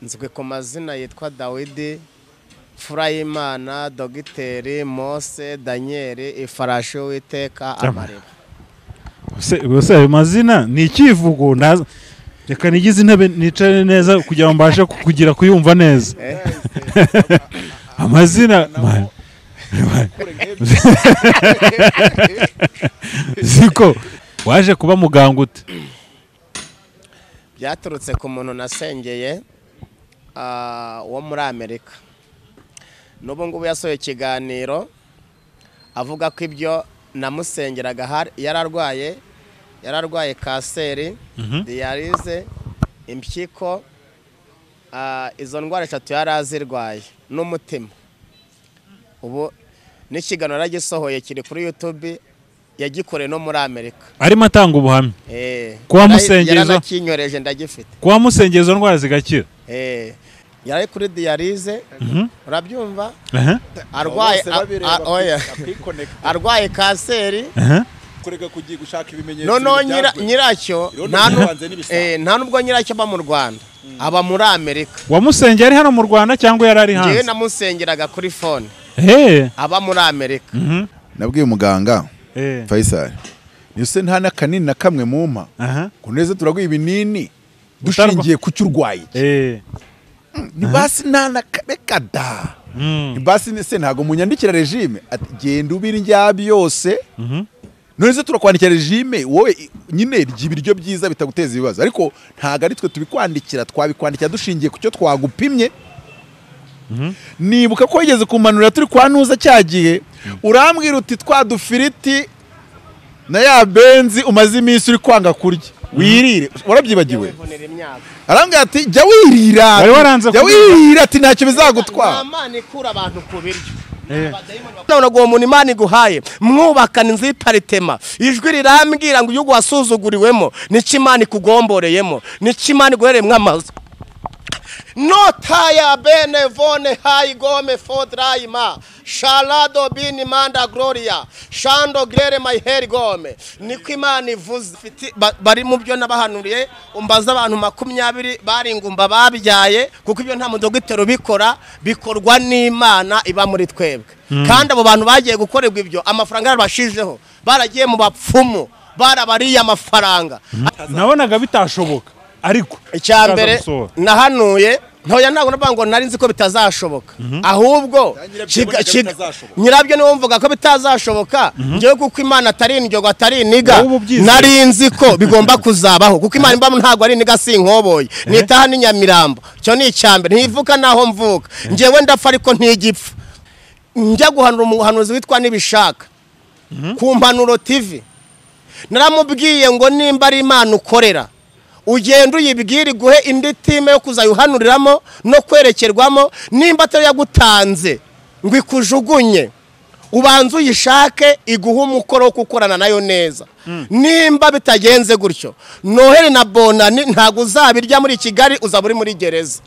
Nzwi ku mazina yitwa Dawidi Furayimana, Dogiteri Mose, Daniel, Ifarashi Uwiteka, Amareba. Gusa ayo mazina ni ikivugo. Reka nigize intebe nicare neza kugira ngo mbashe kugira kuyumva neza. Amazina ziko waje kuba muganga ute? Byaturutse ku muntu nasengeye wo muri Amerika. N'ubu ngubu yasohoye ikiganiro avuga ko ibyo namusengeraga yararwaye kanseri, diyalize, impyiko, izo ndwara eshatu yarazirwaye n'umutima. Ubu n'ikiganiro yaragisohoye kiri kuri YouTube, yagikoreye no muri Amerika. Arimo atanga ubuhamya. Kuba musengezo yarakinyoreje ndagifite. Kuba musengezo ndwara zigakira. Yari kuri diyalize, urabyumva? Arwaye oya. Arwaye kanseri. Kurega kugiye gushaka ibimenyetso. No nyiracyo nta nubwo nyiracyo aba mu Rwanda, aba muri Amerika. Wamusengera ari hano mu Rwanda cyangwa yari ari hanze? Ngewe namusengeraga kuri phone. Aba muri Amerika. Nabwiye umuganga Faisal, nise nta nakanini na kamwe mumpa. Kuneze turaguha ibinini dushingiye ku cyurwaye. Ni basi nana reka da. Ni basi nese ntago munyandikira regime ati genda ubira indya yose. None turakwandikira regime wowe nyine ibiryo byiza bitaguteza ibibazo, ariko ntago ari twe tubikwandikira, twabikwandikira dushingiye ku cyo twagupimye. Nibuka ko wigeze kumanura turi kwa Ntuza cyagiye urambwira uti twadufiriti na ya benzi umaze iminsi uri kwanga kurya wirire, warabyibagiwe? Arambwira ati jya wirira, jya wirira, ati ntacyo bizagutwara. Imana ikura abantu ku biryo. None ngo umuntu Imana iguhaye mwubakana inzu y'iparitema, ijwi rirambwira ngo iyo wasuzuguriwemo nicyo Imana ikugomboreyemo, nicyo Imana iguhereyemo amazu. Notaya bene vone hai gome fodraima shalado bini manda gloria shando grere my hair gome. Niko Imana ivuze bari mu byo nabahanuriye umbaza abantu 20 bari ingumba babyaye, kuko ibyo nta mudogitero bikora, bikorwa n'Imana iba muri twebwe. Kandi abo bantu bagiye gukorerwa ibyo amafaranga yarabashijeho, baragiye mu bapfumu, barabariye amafaranga. Nabonaga bitashoboka. Ariko icyambere nahanuye ntoya ntabwo navuga ngo nari nzi ko bitazashoboka, ahubwo nyirabyo niwo mvuga ko bitazashoboka. Ngewe kuko Imana atari indyogo atari iniga, nari nzi ko bigomba kuzabaho, kuko Imana imba ntabwo ari iniga, sinkoboye nitaha ni Nyamirambo. Cyo ni icyambere, ntivuka naho mvuka, ngewe ndapfa ariko ntigipfa. Njya guhanura umuhanuzi witwa Nibishaka ku Mpanuro TV, naramubwiye ngo nimba ari Imana ukorera ugenda uyibwira iguhe indi time yo kuzayuhanuriramo no kwerekerwamo, nimba atari yagutanze ngo ikujugunye ubanze uyishake iguhe umukoro wo gukorana nayo neza. Nimba bitagenze gutyo Noheli na Bonani ntago uzabirya muri Kigali, uzaba uri muri gereza.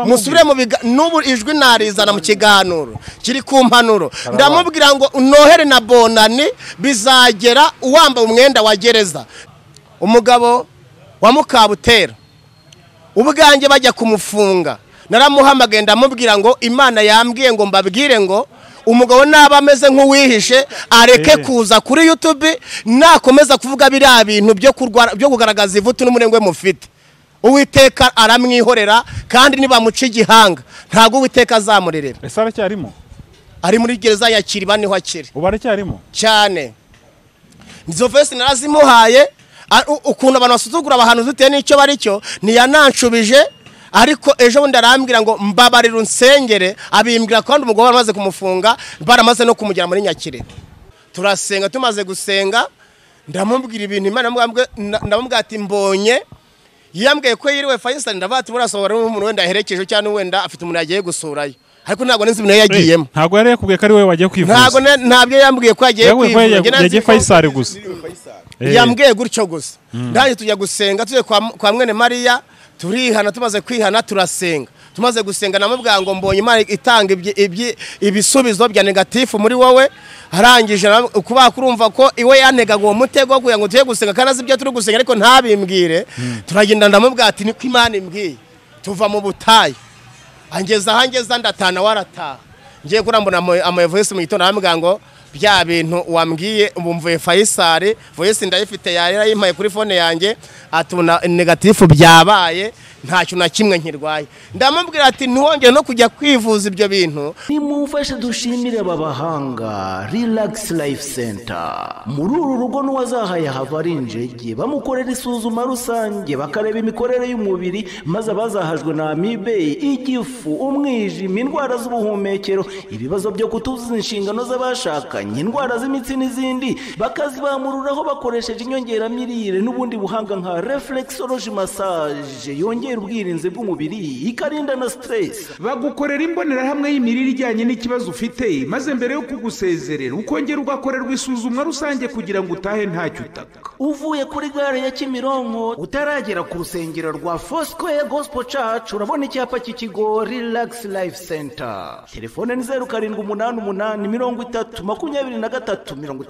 Musubire mu n'ubu ijwi narizana mu kiganiro kiri ku Mpanuro, ndamubwira ngo Noheli na Bonani bizagera uwambaye umwenda wa gereza. Umugabo wa Mukabutera ubwanjye bajya kumufunga, naramuhamagaye ndamubwira ngo Imana yambwiye ngo mbabwire ngo umugabo naba ameze nk'uwihishe areke kuza kuri YouTube, nakomeza kuvuga biriya bintu byo kugaragaza ivutu n'umurengwe mufite, Uwiteka aramwihorera, kandi nibamuca igihanga ntago Uwiteka azamurerera. Ese aracyarimo? Ari muri gereza ya Kiriba niho akiri. Ubu aracyarimo? Cyane. Nizo verse narazimuhaye, ukuntu abantu basuzugura abahanuzi bitewe n'icyo bari cyo, ntiyananshubije. Ariko ejo bundi arambwira ngo mbabarira unsengere, abimbwira kandi umugabo baramaze kumufunga, baramaze no kumugera muri Nyakire. Turasenga, tumaze gusenga ndamubwira ibintu Imana ndamubwira ati mbonye yambwiye ko yiriwe Faisal, ndavuga ati burasohora n'umuntu wenda aherekeje cyangwa wenda afite umuntu yagiye gusurayo, ariko ntabwo nzi ibintu yagiyemo. Ntabwo yari yakubwiye ko ari wowe wagiye kwivuza? Ntabwo ntabyo yambwiye ko yagiye kwivuza, yagiye Faisal gusa. Yambwiye gutyo gusa. Ndaje tujya gusenga, tujye kwa mwene Mariya, turihana, tumaze kwihana turasenga. Tumaze gusenga namubwira ngo mbonye Imana itanga ibisubizo bya negatifu muri wowe. Arangije kuba kurumva ko iwe yantegaga uwo mutego kugira ngo tuye gusenga kandi azi ibyo turi gusenga ariko ntabimbwire. Turagenda ndamubwira ati niko Imana imbwiye. Tuva mu butayu. Angeza ahangeza ndatana warataha. Ngiye kurambona ama voice mu gitondo arambwira ngo bya bintu wambwiye umvuye Faisal, voice ndayifite yarera yimpaye kuri phone yanjye atuna negative byabaye ntacyo na kimwe nkirwaye. Ndamubwira ati ntiwongere no kujya kwivuza ibyo bintu. Nimumfashe dushimire babahanga Relax Life Center. Muri uru rugo n'uwazahaye hava ari injege bamukorera isuzuma rusange bakareba imikorere y'umubiri, maze abazahajwe na amibe, igifu, umwijima, indwara z'ubuhumekero, ibibazo byo kutuzuza inshingano z'abashakanye, indwara z'imitsi n'izindi, bakazibamururaho bakoresheje inyongeramirire n'ubundi buhanga nka reflexology massage yongera ubwirinzi bw'umubiri ikarinda na stress. Bagukorera imbonerahamwe y'imirire ijyanye n'ikibazo ufite, maze mbere yo kugusezerera ukongera ugakorerwa isuzumwa rusange kugira ngo utahe ntacyo utaka. Uvuye kuri gare ya Kimironko utaragera ku rusengero rwa Foursquare Gospel Church urabona icyapa cy'ikigo Relax Life Center. Telefone ni 0788 30 23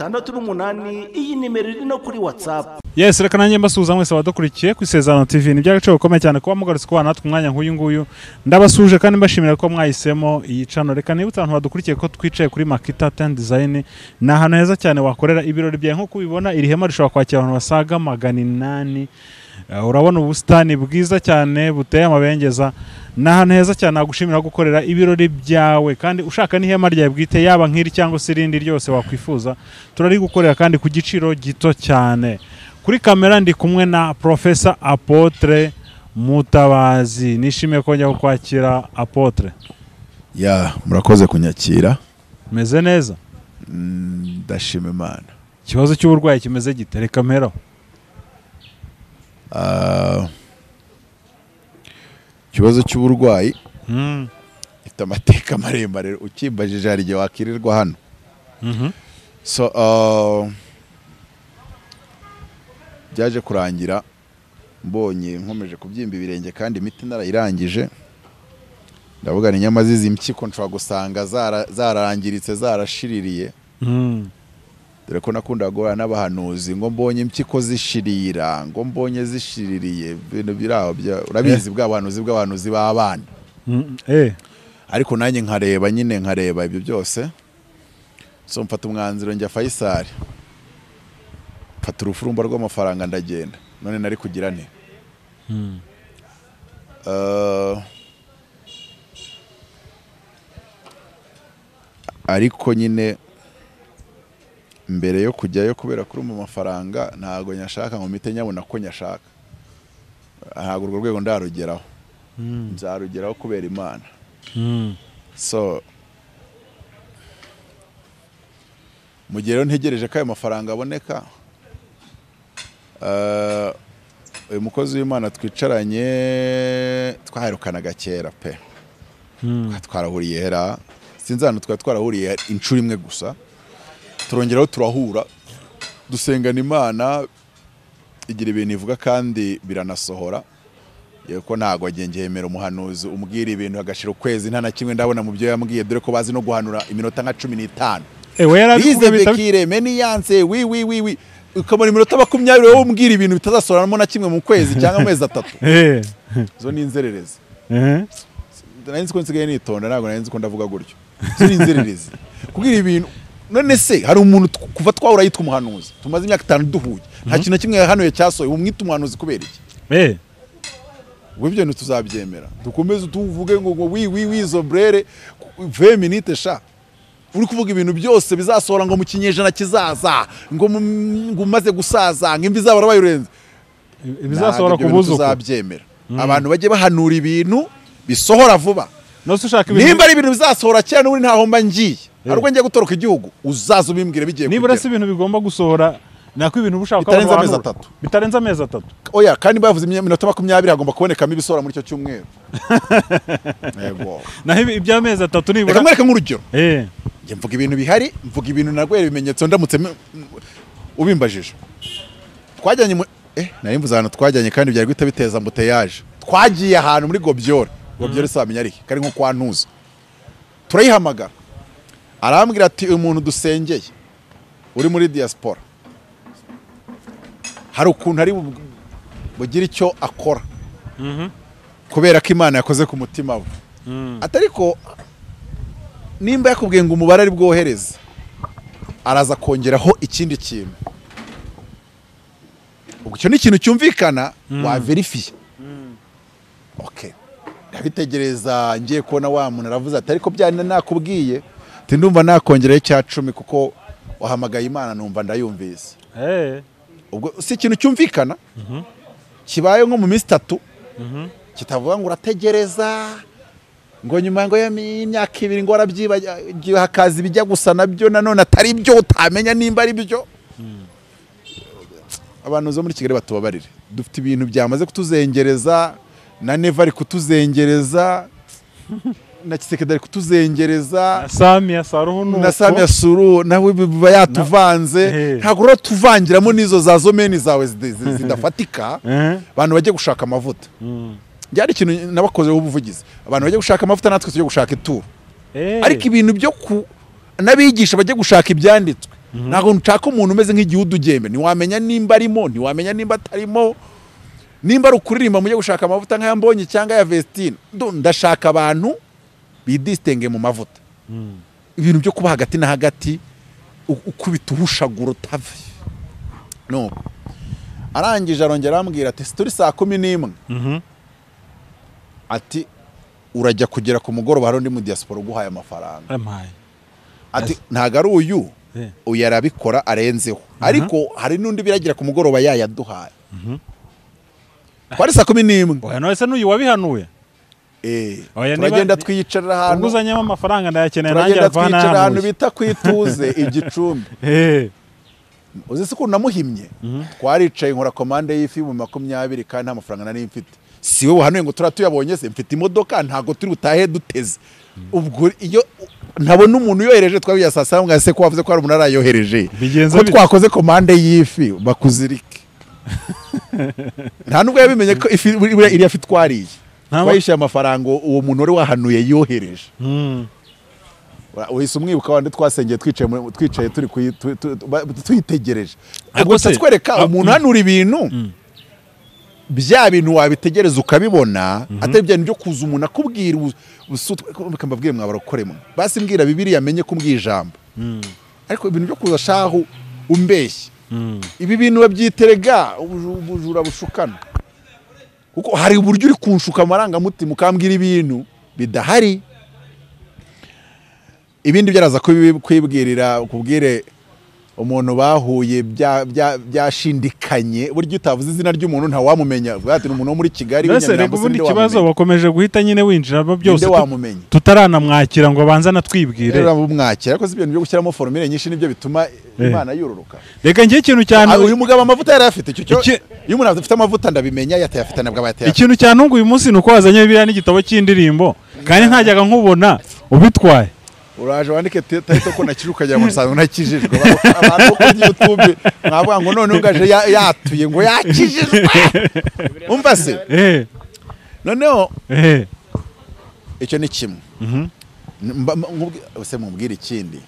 68. Iyi nimero iri no kuri WhatsApp. Yes, reka nanjye mbasuhuza mwese abadukurikiye ku Isezerano TV. Ni by'agaciro gakomeye cyane kuba mugarutse kubana natwe umwanya nk'uyu nguyu. Ndabasuje kandi mbashimira ko mwahisemo iyi channel. Reka nibutse abantu badukurikiye ko twicaye kuri Makita Tent Design. Ni ahantu heza cyane wakorera ibirori byawe nk'uko ubibona. Iri hema rishobora kwakira abantu basaga 800. Urabona ubusitani bwiza cyane buteye amabengeza. Ni ahantu heza cyane nagushimira gukorera ibirori byawe, kandi ushaka n'ihema ryawe bwite yaba nk'iri cyangwa se irindi ryose wakwifuza turari gukorera kandi ku giciro gito cyane. Kuri kamera ndi kumwe na Professor Apotre Mutabazi. Nishimiye kongera kukwakira Apotre. Ya, murakoze kunyakira. Meze neza? Ndashima Imana. Ikibazo cy'uburwayi kimeze gite? Reka mperaho. Ikibazo cy'uburwayi ifite amateka maremare, ukimbajije hari igihe wakirirwa hano. So byaje kurangira mbonye nkomeje kubyimba ibirenge kandi imiti narayirangije, ndavuga ni nyama zizi impyiko nshobora gusanga zarangiritse zarashiririye. Dore ko nakunda guhura n'abahanuzi ngo mbonye impyiko zishirira, ngo mbonye zishiririye, ibintu biraho urabizi bwa bahanuzi bw'abahanuzi b'abana. Ariko nanjye nkareba nyine nkareba ibyo byose. So mfata umwanzuro njya Faisal, mfata urufurumba rw'amafaranga ndagenda. None nari kugira nte? Ariko nyine mbere yo kujyayo kubera kuri mu mafaranga ntago nyashaka ngo mite nyabona ko nyashaka, ntago urwo rwego ndarugeraho. Nzarugeraho kubera Imana. So mu gihe rero ntegereje ko ayo mafaranga aboneka, uyu mukozi w'Imana twicaranye twaherukanaga kera pe. Twarahuriye hera, sinzi ahantu twari twarahuriye inshuro imwe gusa, turongeraho turahura dusengana Imana igira ibintu ivuga kandi biranasohora. Yego ntago ngengehemera umuhanuzi umbwira ibintu agashira ukwezi nta na kimwe ndabona mu byo yambwiye, dore ko bazi no guhanura iminota nka 15. Yarabivuga bitabikire meni yanse wi wi wi wi ukamara iminota 20 wowe umbwira ibintu bitazasohoranamo na kimwe mu kwezi cyangwa amezi atatu. Zo ni inzererezi. Nari nzi ko nsigaye nitonda, ntabwo nari nzi ko ndavuga gutyo. Zo ni inzererezi kubwira ibintu. None se hari umuntu kuva twahura yitwa umuhanuzi tumaze imyaka 5 duhuye nta kintu na kimwe yahanuye cyasohoye, umwita umuhanuzi kubera iki? Ubwo ibyo ntituzabyemera, dukomeze tuvuge ngo wi wi wi zo brere 20 minutes sha uri kuvuga ibintu byose bizasohora ngo mu kinyejana kizaza, ngo umaze gusaza, ngo imvi zabo barabayirenze, ibizasohora ku buzuku tuzabyemera. Abantu bajye bahanura ibintu bisohora vuba. Nose ushaka ibintu nimba ari ibintu bizasohora kera n'uri ntaho mba ngiye, ariko ngiye gutoroka igihugu uzaza ubimbwire bigiye kugera. Nibura se ibintu bigomba gusohora nako ibintu ubushaka bitarenze amezi atatu. Bitarenze amezi atatu. Oya, kandi bavuze iminota 20 hagomba kubonekamo ibisohora muri icyo cyumweru. Yego. Naho iby'amezi atatu nibura. Reka mwereke nk'urugero. Njye mvuga ibintu bihari, mvuga ibintu nagwera ibimenyetso ndamutse ubimbajije. Twajyanye nari mvuze ahantu twajyanye kandi byari guhita biteza mbuteyage. Twagiye ahantu muri Gobyora. Gobyora samenya ari kari nko kwa Ntuza. Turayihamagara. Arambwira ati umuntu dusengeye uri muri diaspora hari ukuntu ari bugira icyo akora kubera ko Imana yakoze ku mutima we. Atariko nimba yakubwiye ngo umubare ari bwohereze araza kongeraho ikindi kintu. Ubwo icyo ni ikintu cyumvikana wa verifiye. Okay. Ndabitegereza ngiye kubona wa muntu aravuze ati ariko byane nakubwiye ati ndumva nakongeraho icya 10 kuko wahamagaye Imana numva ndayumvise. Ubwo si ikintu cyumvikana kibaye nko mu minsi 3 kitavuga ngo urategereza ngo nyuma ngo y'imyaka 2 ngo arabyibagiwe hakaza ibijya gusa nabyo nanone atari byo utamenya nimba ari byo. Abantu zo muri Kigali batubabarire, dufite ibintu byamaze kutuzengereza, na Neva ari kutuzengereza, na Kisekedi ari kutuzengereza, na Samia Suluhu nawe biba yatuvanze. Ntabwo rero tuvangiramo n'izo za zomeni zawe zidafatika. Abantu bajye gushaka amavuta. Byari ikintu nabakozeho ubuvugizi, abantu bajye gushaka amavuta natwe tujye gushaka ituro. Ariko ibintu byo n'abigisha bajye gushaka ibyanditswe. Ntabwo nshaka umuntu umeze nk'igihudu ugembe, ntiwamenya nimba arimo, ntiwamenya nimba atarimo. Nimba ari ukuririmba mujye gushaka amavuta nk'aya Mbonyi cyangwa ya Vestine. Ndashaka abantu bidistenge mu mavuta. Ibintu byo kuba hagati na hagati ukubita uhushagura utave. No. Arangije arongera arambwira ati turi saa 11. Ati urajya kugera ku mugoroba hari undi mu diaspora uguhaye amafaranga. Ati ntago ari uyu uyu arabikora arenzeho. Ariko hari n'undi biragira ku mugoroba yayaduhaye. Twari saa 11. Oya none se n'uyu wabihanuye? Turagenda twiyicarira ahantu. Unguzanyemo amafaranga ndayakeneye nanjye avana. Turagenda twiyicarira ahantu bita kwituze igicumbi. Uzi se ukuntu namuhimye? Twaricaye nkora komande y'ifi mu 20 kandi nta mafaranga nari mfite. Si wowe wahanuye ngo turatuyabonye se, mfite imodoka ntago turi butahe duteze. Ubwo iyo ntabona umuntu yohereje twabiye saa 7 ngo se ko wavuze ko hari umuntu arayohereje. Ko twakoze komande y'ifi bakuzirike. Nta nubwo yabimenye ko ifi iriya fi twariye. Twayishyuye amafaranga uwo muntu wari wahanuye yohereje. Uhise umwibuka wandi twasengeye twicaye turi tuyitegereje. Ubwo twereka umuntu hanura ibintu bya bintu wabitegereza ukabibona, atari bya bintu byo kuza umuntu akubwira ubusutwe. Mbabwire mwabarokoremo basi mbwira Bibiliya amenye kumbwira ijambo. Ariko ibintu byo kuza shahu umbeshye, ibi bintu babyiterega ubujura bushukana. Kuko hari uburyo uri kunshuka amarangamutima ukambwira ibintu bidahari. Ibindi byaraza kwibwirira kubwire umuntu bahuye byashindikanye. Buryo utavuze izina ry'umuntu nta wamumenya, ati umuntu wo muri Kigali. Ubundi ikibazo wakomeje guhita nyine winjira byose tutaranamwakira ngo abanza natwibwire. Umwakira ariko si ibintu byo gushyiramo formule nyinshi nibyo bituma Imana yororoka. Reka ngiye ikintu cyane uyu mugabo amavuta yari afite icyo iyo umuntu afite amavuta ndabimenya yatayafite nabwo abayatayafite. Ikintu cyantunguye uyu munsi nuko wazanye Bibiliya n'igitabo cy'indirimbo kandi ntajyaga nkubona ubitwaye. Uraje wandike title ko nakije ukagira ngo nsanzwe nakijijwe. Abantu ko YouTube mwavuga ngo none ugaje yatuye ngo yakijijwe. Umva se? Noneho icyo ni kimwe. Se mubwire ikindi.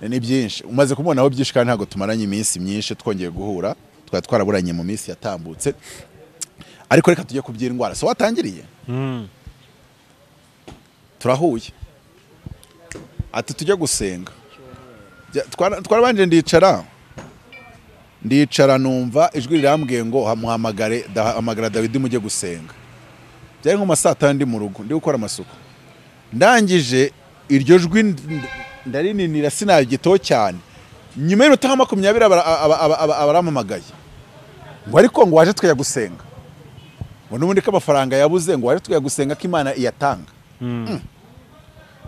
Ni byinshi. Umaze kubonaho byinshi kandi ntago tumaranye iminsi myinshi twongeye guhura, twari twaraburanye mu minsi yatambutse. Ariko reka tujye kubyira indwara. So watangiriye? Turahuye. Ati tujye gusenga. Twarabanje ndicara numva ijwi rirambwiye ngo muhamagare hamagara Dawidi mujye gusenga. Byari nko masaa 5 ndi mu rugo ndi gukora amasuku. Ndangije iryo jwi ndarininira sinagito cyane. Nyuma y'inota 20 abaramamagaye. Ngo ariko ngo waje tujya gusenga. Ngo nubundi ko amafaranga yabuze ngo waje tujya gusenga ko Imana iyatanga.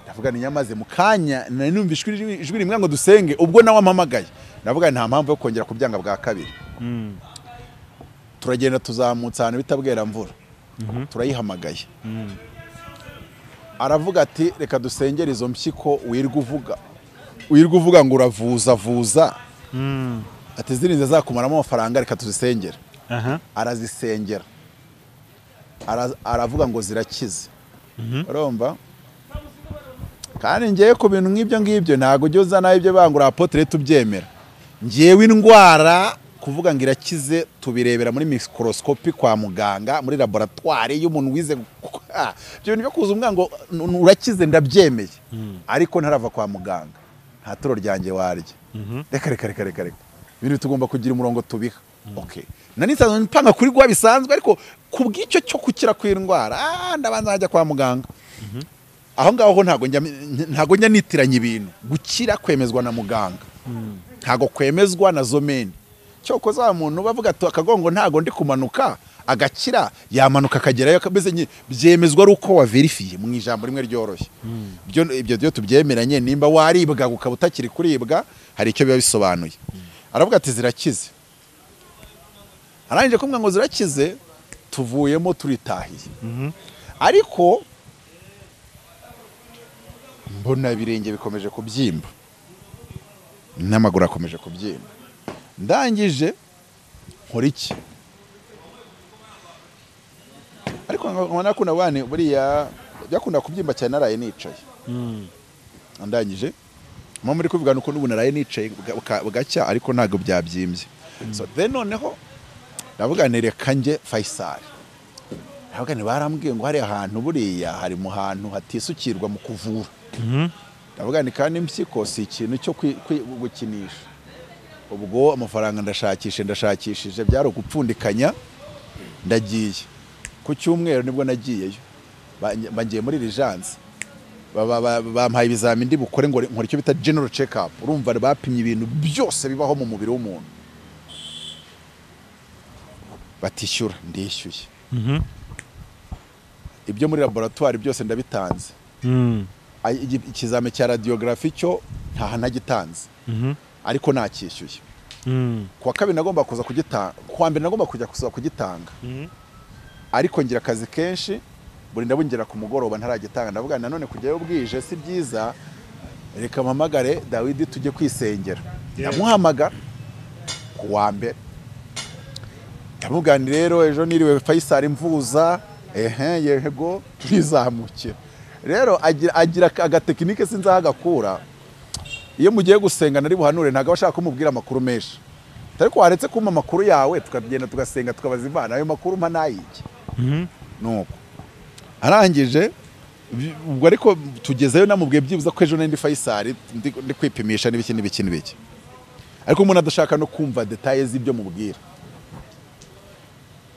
Ndavuga ni nyamaze mu kanya numva ijwi rimwe ngo dusenge ubwo nawe ampamagaye. Ndavuga nta mpamvu yo kongera kubyanga bwa kabiri. Turagenda tuzamutsa ahantu bitabwera mvura. Turayihamagaye. Aravuga ati reka dusengere izo mpyiko wirwa uvuga ngo uravuza vuza. Ati zirinze zakumaramo amafaranga reka tuzisengere. Arazisengera. Aravuga ngo zirakize. Urumva? Kandi ngiye ku bintu nk'ibyo ngibyo ntago ujya uzana ibyo bangura apotre tubyemera. Ngiyewe indwara kuvuga ngo irakize tubirebera muri microscope kwa muganga muri laboratoire y'umuntu wize. Ibyo bintu byo kuza umwana ngo urakize ndabyemeye, ariko ntarava kwa muganga nta turo ryanjye warya. Reka reka reka reka reka, ibintu tugomba kugira umurongo tubiha. Okay, nani nsanzwe mpanga kuri gwa bisanzwe, ariko kubw'icyo cyo kukira kw'indwara ndabanza najya kwa muganga. Aho ngaho ntago njya nitiranya ibintu. Gukira kwemezwa na muganga, ntago kwemezwa na zomeni. Cyokoza wa muntu bavuga ati akagongo ntago ndi kumanuka, agakira yamanuka akagerayo kameze, byemezwa ari uko wa verifiye mu ijambo rimwe ryoroshye. Ibyo byo tubyemeranye, nimba waribwa ukaba utakiri kuribwa hari icyo biba bisobanuye. Aravuga ati zirakize. Arangije kumwe ngo zirakize, tuvuyemo turitahiye. Ariko mbona ibirenge bikomeje kubyimba n'amaguru akomeje kubyimba. Ndangije nkora iki? Ariko nkabona ko nabane buriya byakunda kubyimba cyane naraye nicaye. Ndangije mama muri kuvuga nuko n'ubu naraye nicaye bugacya, ariko ntago byabyimbye. So then noneho ndavuga nti reka nje Faisal. Ndavuga nti barambwiye ngo hari ahantu buriya hari mu hantu hatisukirwa mu kuvura. Ndavuga nti kandi impyiko si ikintu cyo gukinisha. Ubwo amafaranga ndashakishije byari gupfundikanya, ndagiye ku cyumweru nibwo nagiyeyo. Bangiye muri Rigence, bampaye ibizamini ndi bukore ngo nkore icyo bita general check up. Urumva bapimye ibintu byose bibaho mu mubiri w'umuntu. Batishyura, ndishyuye. Ibyo muri laboratoire byose ndabitanze. Ikizame cya radiography cyo nta nagitanze, ariko nakishyuye. Kuwa kabiri nagomba kuza kugitanga, kuwa mbere nagomba kujya kuza kugitanga, ariko ngira akazi kenshi buri ndabungera ku mugoroba ntaragitanga. Ndavuga nanone kujyayo bwije si byiza, reka mpamagare Dawidi tujye kwisengera. Ndamuhamagara kuwa mbere, ndamugani rero ejo niriwe Faisal mvuza, ehe yego turizamukira. Rero agira agatekinike sinzahagakura. Iyo mugiye gusenga nari buhanure ntago bashaka kumubwira amakuru menshi. Ariko waretse kumpa amakuru yawe tukagenda tugasenga tukabaza Imana ayo makuru mpa nayiki. Nuko arangije ubwo, ariko tugezeyo namubwiye byibuza ko ejo ndi Faisal ndi kwipimisha n'ibiki n'ibiki n'ibiki. Ariko umuntu adashaka no kumva details z'ibyo mubwira.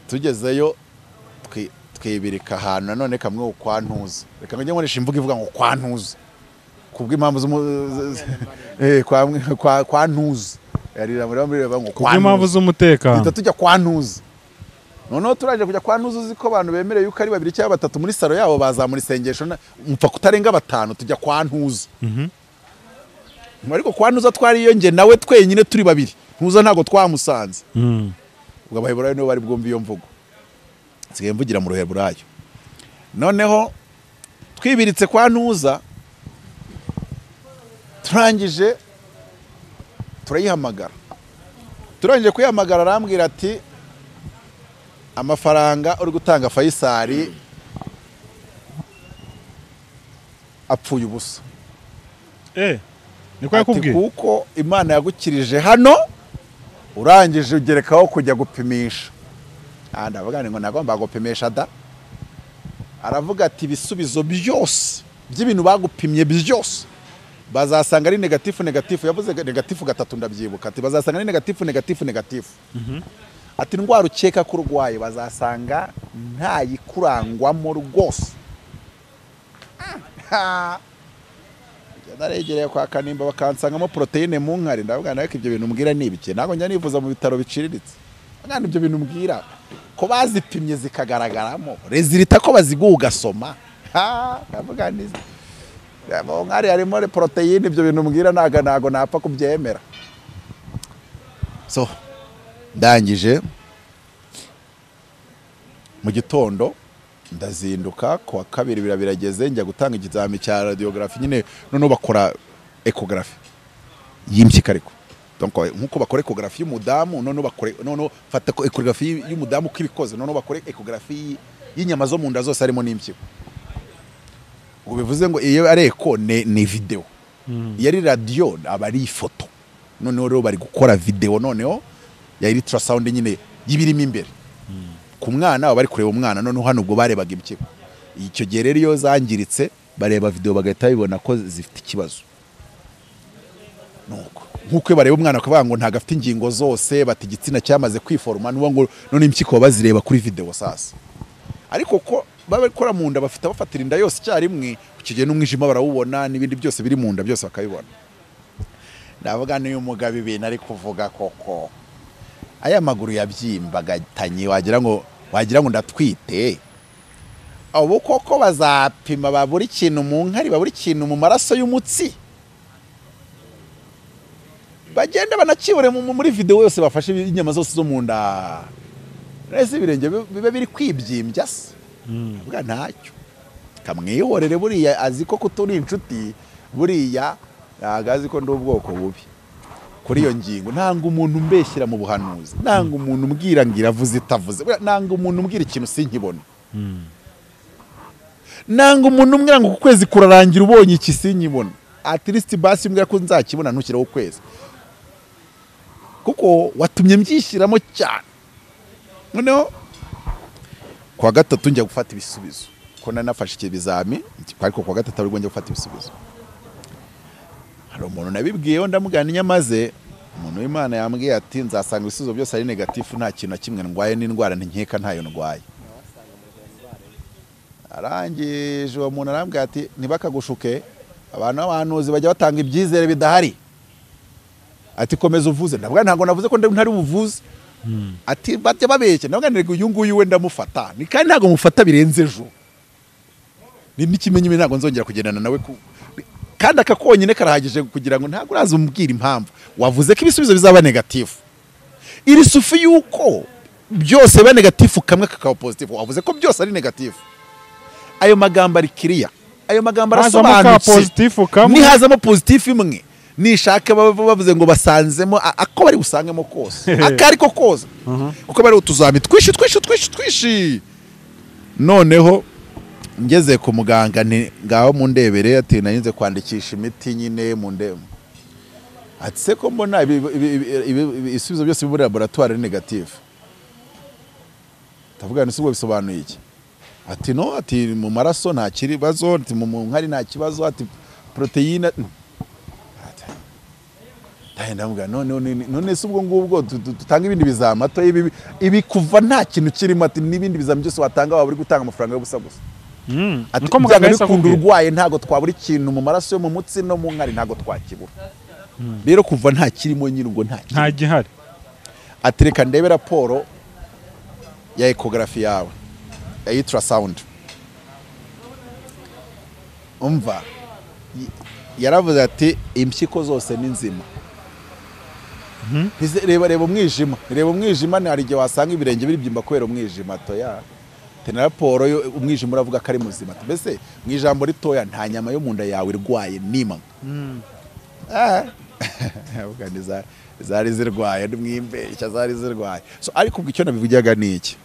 Tugezeyo twibirika ahantu nanone kamwe kwa Ntuza. Reka njye nkoresha imvugo ivuga ngo kwa Ntuza. Kubw'impamvu kwa Ntuza. Yarira muri ngo kwa kubw'impamvu z'umutekano. Tujya kwa Ntuza. Noneho turaje kujya kwa Ntuza, uzi ko abantu bemereye yuko ari babiri cyangwa batatu muri salo yabo bazamura isengesho, mupfa kutarenga batanu, tujya kwa Ntuza. Ariko kwa Ntuza twari iyo nge nawe twenyine turi babiri. Ntuza ntago twamusanze. Ubwo abaheburayo nibo bari bwumva iyo mvugo. Nsigaye mvugira mu ruheburayo. Noneho twibiritse kwa Ntuza, turangije turayihamagara. Turangije kuyihamagara arambwira ati amafaranga uri gutanga Faisal apfuye ubusa. Niko yakubwiye? Kuko Imana yagukirije hano urangije ugerekaho kujya gupimisha. Ndavuga ngo nagomba gupimisha da. Aravuga ati ibisubizo byose by'ibintu bagupimye byose bazasanga ari negatifu negatifu. Yavuze negatifu gatatu ndabyibuka. Ati bazasanga ari negatifu negatifu negatifu. Ati indwara ukeka ko urwaye bazasanga ntayikurangwamo rwose. Naregereye kwa Kanimba bakansangamo proteine mu nkari. Ndavuga nawe ko ibyo bintu mbwira ni ibiki? Ntago njya nivuza mu bitaro biciriritse. Kandi ibyo bintu mbwira ko bazipimye zikagaragaramo rezilita ko baziguha ugasoma. Ndavuga neza mu nkari harimo proteine, ibyo bintu mbwira ntago napfa kubyemera. So ndangije mu gitondo ndazinduka kuwa kabiri birageze njya gutanga ikizami cya radiography nyine. Noneho bakora ecography y'impyiko, ariko donc nkuko bakora ecography y'umudamu, noneho bakore noneho fata ecography y'umudamu kwibikoze, noneho bakore ecography y'inyama zo mu nda zose harimo n'impyiko. Ubwo bivuze ngo iyo ari echo ni video, iyo ari radio aba ari ifoto. Noneho rero bari gukora video noneho ya ultrasound nyine y'ibirimo imbere. Ku mwana bari kureba umwana, noneho hano ubwo barebaga impyiko. Icyo gihe rero iyo zangiritse bareba video bagahita babibona ko zifite ikibazo. Nuko nkuko bareba umwana bakavuga ngo ntago afite ingingo zose, bati igitsina cyamaze kwiforoma, nuwo ngo none impyiko bazireba kuri video sasa. Ariko ko babikora mu nda bafite bafatira inda yose icyarimwe, icyo gihe n'umwijima barawubona n'ibindi byose biri mu nda byose bakabibona. Ndavuga n'uyu mugabo ibintu ari kuvuga koko, aya maguru yabyimbagatanye wagira ngo ndatwite. Abo koko bazapima babura ikintu mu nkari, babura ikintu mu maraso y'umutsi, bagenda banakibure muri video yose, bafashe inyama zose zo mu nda, nese ibirenge bibe biri kwibyimbya se. Avuga ntacyo kamwihorere, buriya azi ko kuturi inshuti, buriya ntago azi ko ndi ubwoko bubi kuri iyo ngingo. Nanga umuntu umbeshyira mu buhanuzi, nanga umuntu umbwira ngo iravuze itavuze, nanga umuntu umbwira ikintu sinkibona, nanga umuntu umbwira ngo ku kwezi kurarangira ubonye iki sinkibona. At least basi umbwira ko nzakibona ntukireho ukwezi, kuko watumye mbyishyiramo cyane. Noneho kwa gatatu njya gufata ibisubizo, ko nanafashe ikizami, ariko kwa gatatu aribwo njya gufata ibisubizo. Hari umuntu nabibwiyeho ndamugana inyamaze, umuntu w'Imana yambwiye ati nzasanga ibisubizo byose ari negatifu, nta kintu na kimwe ndwaye, n'indwara ntinkeka ntayo ndwaye. Arangije uwo muntu arambwira ati ntibakagushuke, abantu b'abahanuzi bajya batanga ibyizere bidahari. Ati komeza uvuze. Ndavuga ntabwo navuze ko ntari buvuze. Ati bajya babeshya. Ndavuga nti uyu nguyu we ndamufata, ni kandi ntabwo mufata birenze ejo, ni n'ikimenyi ntabwo nzongera kugendana nawe, kandi aka konyine karahagije kugira ngo ntabwo uraza umbwira impamvu wavuze ko ibisubizo bizaba negatifu. Iri sufi yuko byose biba negatifu kamwe kakaba positive, wavuze ko byose ari negatifu. Ayo magambo ari kiriya, ayo magambo arasobanutse. Nihazamo positive imwe, nishaka bavuze ngo basanzemo ako bari busangemo kose, akariko kose, kuko bari utuzami twishi twishi twishi twishi. Noneho ngeze ku muganga nti ngaho mundebere, ati nanyinze kwandikisha imiti nyine mundebe. Ati se ko mbona ibisubizo byose biri muri laboratoire ari negative. Ndavuga nti ubwo bisobanuye iki? Ati no, ati mu maraso nta kibazo, ati mu nkari nta kibazo, ati proteine. Ndavuga none se ubwo ngubwo dutanga ibindi bizami, ato ibi kuva nta kintu kirimo, ati n'ibindi bizami byose watanga waba uri gutanga amafaranga yo gusa gusa. Ati muganga bikunda urwaye ntago twabura ikintu mu maraso yo mu mutsi no mu nkari, ntago twakibura. Rero kuva nta kirimo nyine ubwo nta gihari. Ati reka ndebe raporo ya ecography yawe ya ultrasound. Umva yaravuze ati impyiko zose ni nzima. Reba umwijima, reba umwijima, hari igihe wasanga ibirenge biribyimba kubera umwijima. Toya tena raporo umwijima uravuga ko ari muzima. Mbese mu ijambo ritoya nta nyama yo mu nda yawe irwaye nimwe. Zari zirwaye ndimwimbeshya, zari zirwaye. So ariko ubwo icyo nabivugaga ni iki,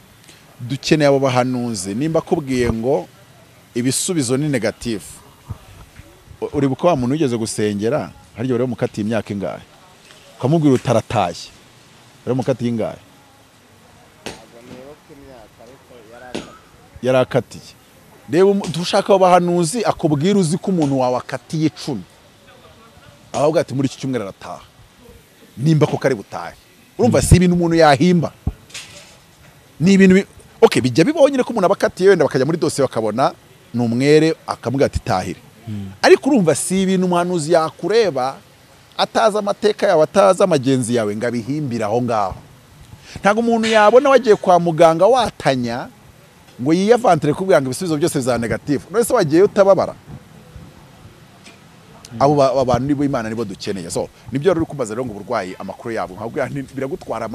dukeneye abo bahanuzi. Nimba kubwiye ngo ibisubizo ni negative, uribuka wa muntu ugeze gusengera haryo bari mukatiye imyaka ingahe ukamubwira utaratashye, bari mukatiye ingahe? Yarakatiye. Reba dushaka abahanuzi akubwira uzi ko umuntu wawe akatiye 10, ahubwo ati muri iki cyumweru arataha, nimba ko kari butahe. Urumva si ibintu umuntu yahimba, ni ibintu okay bijya bibonyine ko umuntu abakatiye wenda bakajya muri dosiye bakabona ni umwere akamubwira ati tahire. Ariko urumva si ibintu umuhanuzi yakureba ataza amateka yawe, ataza amagenzi yawe ngo abihimbire aho ngaho. Ntabwo umuntu yabona wagiye kwa muganga watanya ngo yiyavantire kubwira ngo ibisubizo byose bizaba negative. None se wagiye utababara? Abo abantu nibo Imana nibo dukeneye. So nibyo rero kubaza rero ngo uburwayi amakuru yabo nkabwira biragutwara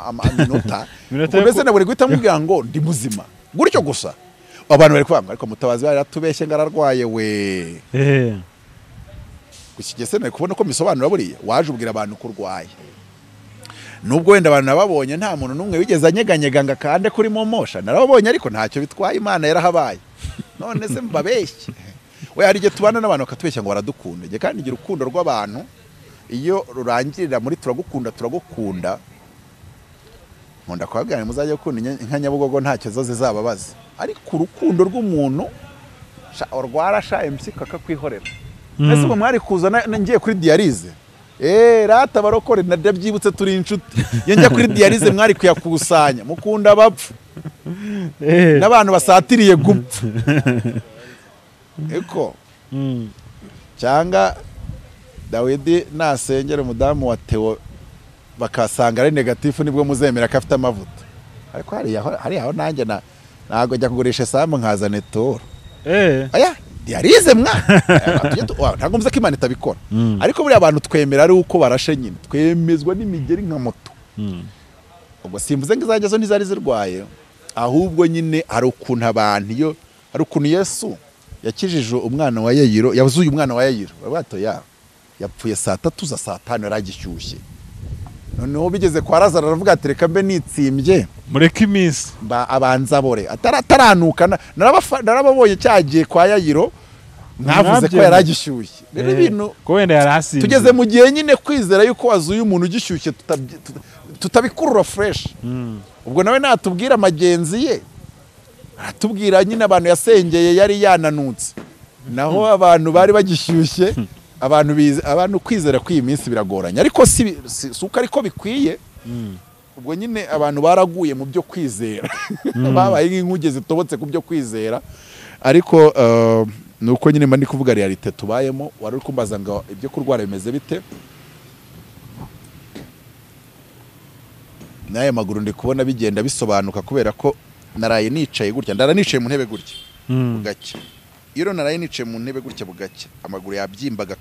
amaminota, mbese naburi guhita mubwira ngo ndi muzima gutyo gusa. Abantu bari kwanga ariko Mutabazi yaratubeshye ngo ararwaye we. Gusa nari kubona ko misobanura buriya waje ubwira abantu ko urwaye. Nubwo wenda abantu nababonye nta muntu numwe wigeze anyeganyega ngo akande kuri momosha, narababonye ariko ntacyo bitwaye, Imana yarahabaye. None se mbabeshye? We hari igihe tubana n'abantu bakatubeshya ngo baradukunda. Nge kandi ngira urukundo rw'abantu iyo rurangirira muri turagukunda turagukunda. Nkunda kubabwira muzajye gukunda inka Nyabugogo ntacyo zo zizababaza. Ariko urukundo rw'umuntu urwara impyiko akakwihorera. Ese ubwo mwari kuza ngiye kuri dialyse? Rata barokore ndabyibutse turi inshuti. Iyo njya kuri dialyse mwari kuyakusanya mukunda abapfu n'abantu basatiriye gupfa. Eko cyangwa Dawidi nasengera umudamu wa Theo bakasanga ari negatifu nibwo muzemera ko afite amavuta. Ariko hari aho nanjye ntago njya kugurisha sambu nkazana etoro. Aya dialyse mwa ntabwo mvuze ko Imana itabikora. Ariko buriya abantu twemera ari uko barashe nyine twemezwa n'imigeri nka moto. Ubwo simvuze ngo izajya zo ntizari zirwaye, ahubwo nyine hari ukuntu abantu iyo hari ukuntu Yesu yakijije umwana wa Yayiro, yazuye umwana wa Yayiro bato ya yapfuye saa 3 za saa 5 yaragishyushye. Noneho bigeze kwa Lazaro aravuga ati reka mbe nitsimbye mureke iminsi abanza bore ataranuka. Narababonye cyagiye kwa Yayiro mwavuze ko yaragishyushye. Rero ibintu ko wenda yarasinze tugeze mu gihe nyine kwizera yuko wazuye umuntu ugishyushye tutabikurura fresh. Ubwo nawe natubwira amagenzi ye, aratubwira nyine abantu yasengeye yari yananutse, naho abantu bari bagishyushye. Abantu kwizera kw'iyi minsi biragoranye, ariko si uko ariko bikwiye. Ubwo nyine abantu baraguye mu byo kwizera babaye nk'inkuge zitobotse ku byo kwizera. Ariko nuko nyine mba ndi kuvuga realite tubayemo. Wari uri kumbaza ngo ibyo kurwara bimeze bite? N'aya maguru ndi kubona bigenda bisobanuka kubera ko naraye nicaye gutya, ndara nicaye mu ntebe gutya bugacya. Iyo naraye nicaye mu ntebe gutya bugacya, amaguru yabyimbaga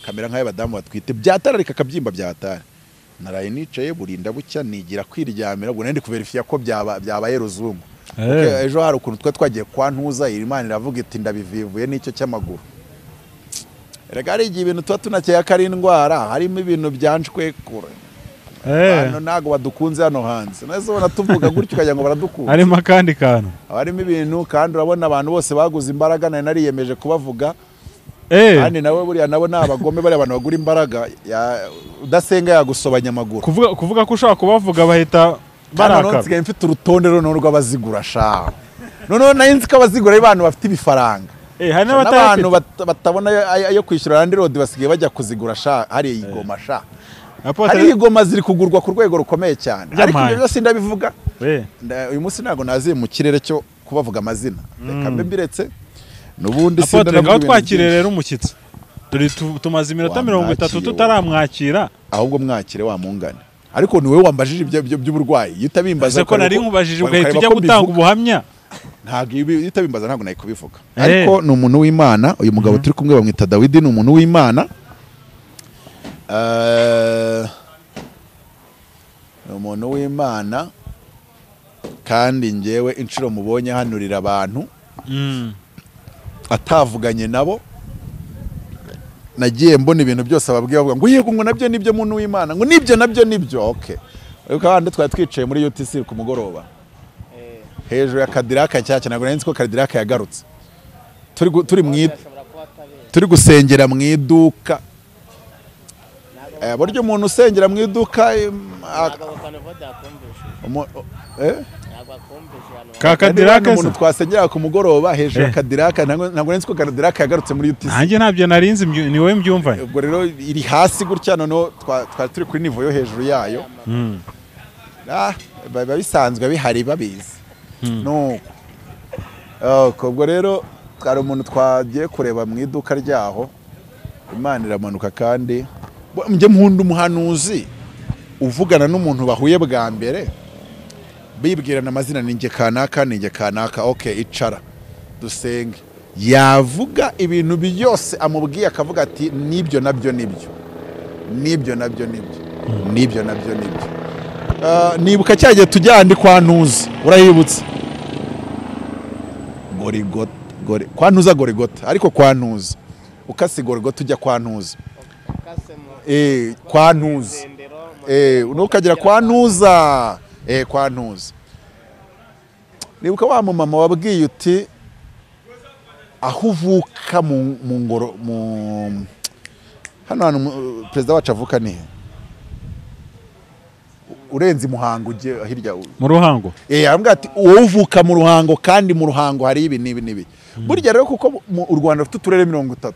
kamera nk'ay'abadamu batwite, byatararika akabyimba byatara. Naraye nicaye burinda bucya nigira kwiryamira, ubwo nari kuverifiya ko byabaye ruzungu. Ejo hari ukuntu twe twagiye kwa Ntuza, Imana iravuga iti ndabivivuye n'icyo cy'amaguru. Erega hari igihe ibintu tuba tunakeye ko ari indwara, harimo ibintu byanshwekura. Hano ntago badukunze hano hanze. Nese ubona tuvuga gutyo ukagira ngo baradukunda. Harimo akandi kantu. Harimo ibintu kandi urabona abantu bose baguze imbaraga, nari nariyemeje kubavuga. Kandi nawe buriya nabo ni abagome, bari abantu bagura imbaraga, udasenga yagusobanya amaguru. Kuvuga ko ushaka kubavuga bahita barakara. Nsigaye mfite urutonde noneho rw'abazigura sha. Noneho nari nzi ko abazigura ari abantu bafite ibifaranga. Hari n'abantu batabona ayo kwishyura Land Road basigaye bajya kuzigura sha, hari igoma sha. Hari igoma ziri kugurwa ku rwego rukomeye cyane. Ariko ibyo byose ndabivuga. Uyu munsi ntago naziye mu kirere cyo kubavuga amazina. Reka mbe mbiretse. Nubundi sinda twakire rero umushyitsi. Dore tumaze iminota 30 tutaramwakira. Ahubwo mwakire wa mungane. Ariko ni wowe wambajije ibyo by'uburwayi. Iyo utabimbaza ko nari nkubajije ugahita ujya gutanga ubuhamya. Ntabwo iyo utabimbaza ntabwo nari kubivuga. Ariko ni umuntu w'Imana, uyu mugabo turi kumwe bamwita Dawidi, ni umuntu w'Imana. Ni umuntu w'Imana kandi njyewe inshuro mubonye hanurira abantu atavuganye nabo, nagiye mbona ibintu byose ababwiye bavuga ngo yego ngo nabyo nibyo muntu w'Imana, ngo nibyo nabyo nibyo. Okay, ariko abandi twari twicaye muri UTC ku mugoroba hejuru ya Cadillac nshyashya, ntabwo nari nzi ko Cadillac yagarutse. Turi gusengera mu iduka. Buryo umuntu usengera mu iduka ka Cadillac, umuntu twasengera ku mugoroba hejuru ya Cadillac, ntabwo nzi ko Cadillac yagarutse muri UTC. Nanjye ntabyo narinzi, ni wowe mbyumva. Ubwo rero iri hasi gutya, noneho twari turi kuri niveau yo hejuru yayo. Biba bisanzwe bihari babizi. Nuko ubwo rero hari umuntu twagiye kureba mu iduka ryaho, Imana iramanuka. Kandi njye nkunda umuhanuzi uvugana n'umuntu bahuye bwa mbere bibwirana amazina, ninjye kanaka ninjye kanaka, okay icara dusenge. Yavuga ibintu byose amubwiye akavuga ati nibyo nabyo nibyo, nibyo nabyo nibyo, nibyo nabyo nibyo. Nibuka cyagiye tujyande kwa Ntuza, urayibutse Gorigota, kwa Ntuza Gorigota, ariko kwa Ntuza ukasi Gorigota ujya kwa Ntuza, kwa Ntuza, nukagera kwa Ntuza, kwa Ntuza. Nibuka wa mama wabwiye uti aho uvuka mu ngoro mu hano hantu perezida wacu avuka ni he? Urenze Muhango ujye hirya mu Ruhango. Arambwira ati wowe uvuka mu Ruhango kandi mu Ruhango hari ibi n'ibi n'ibi. Burya rero kuko u Rwanda rufite uturere 30,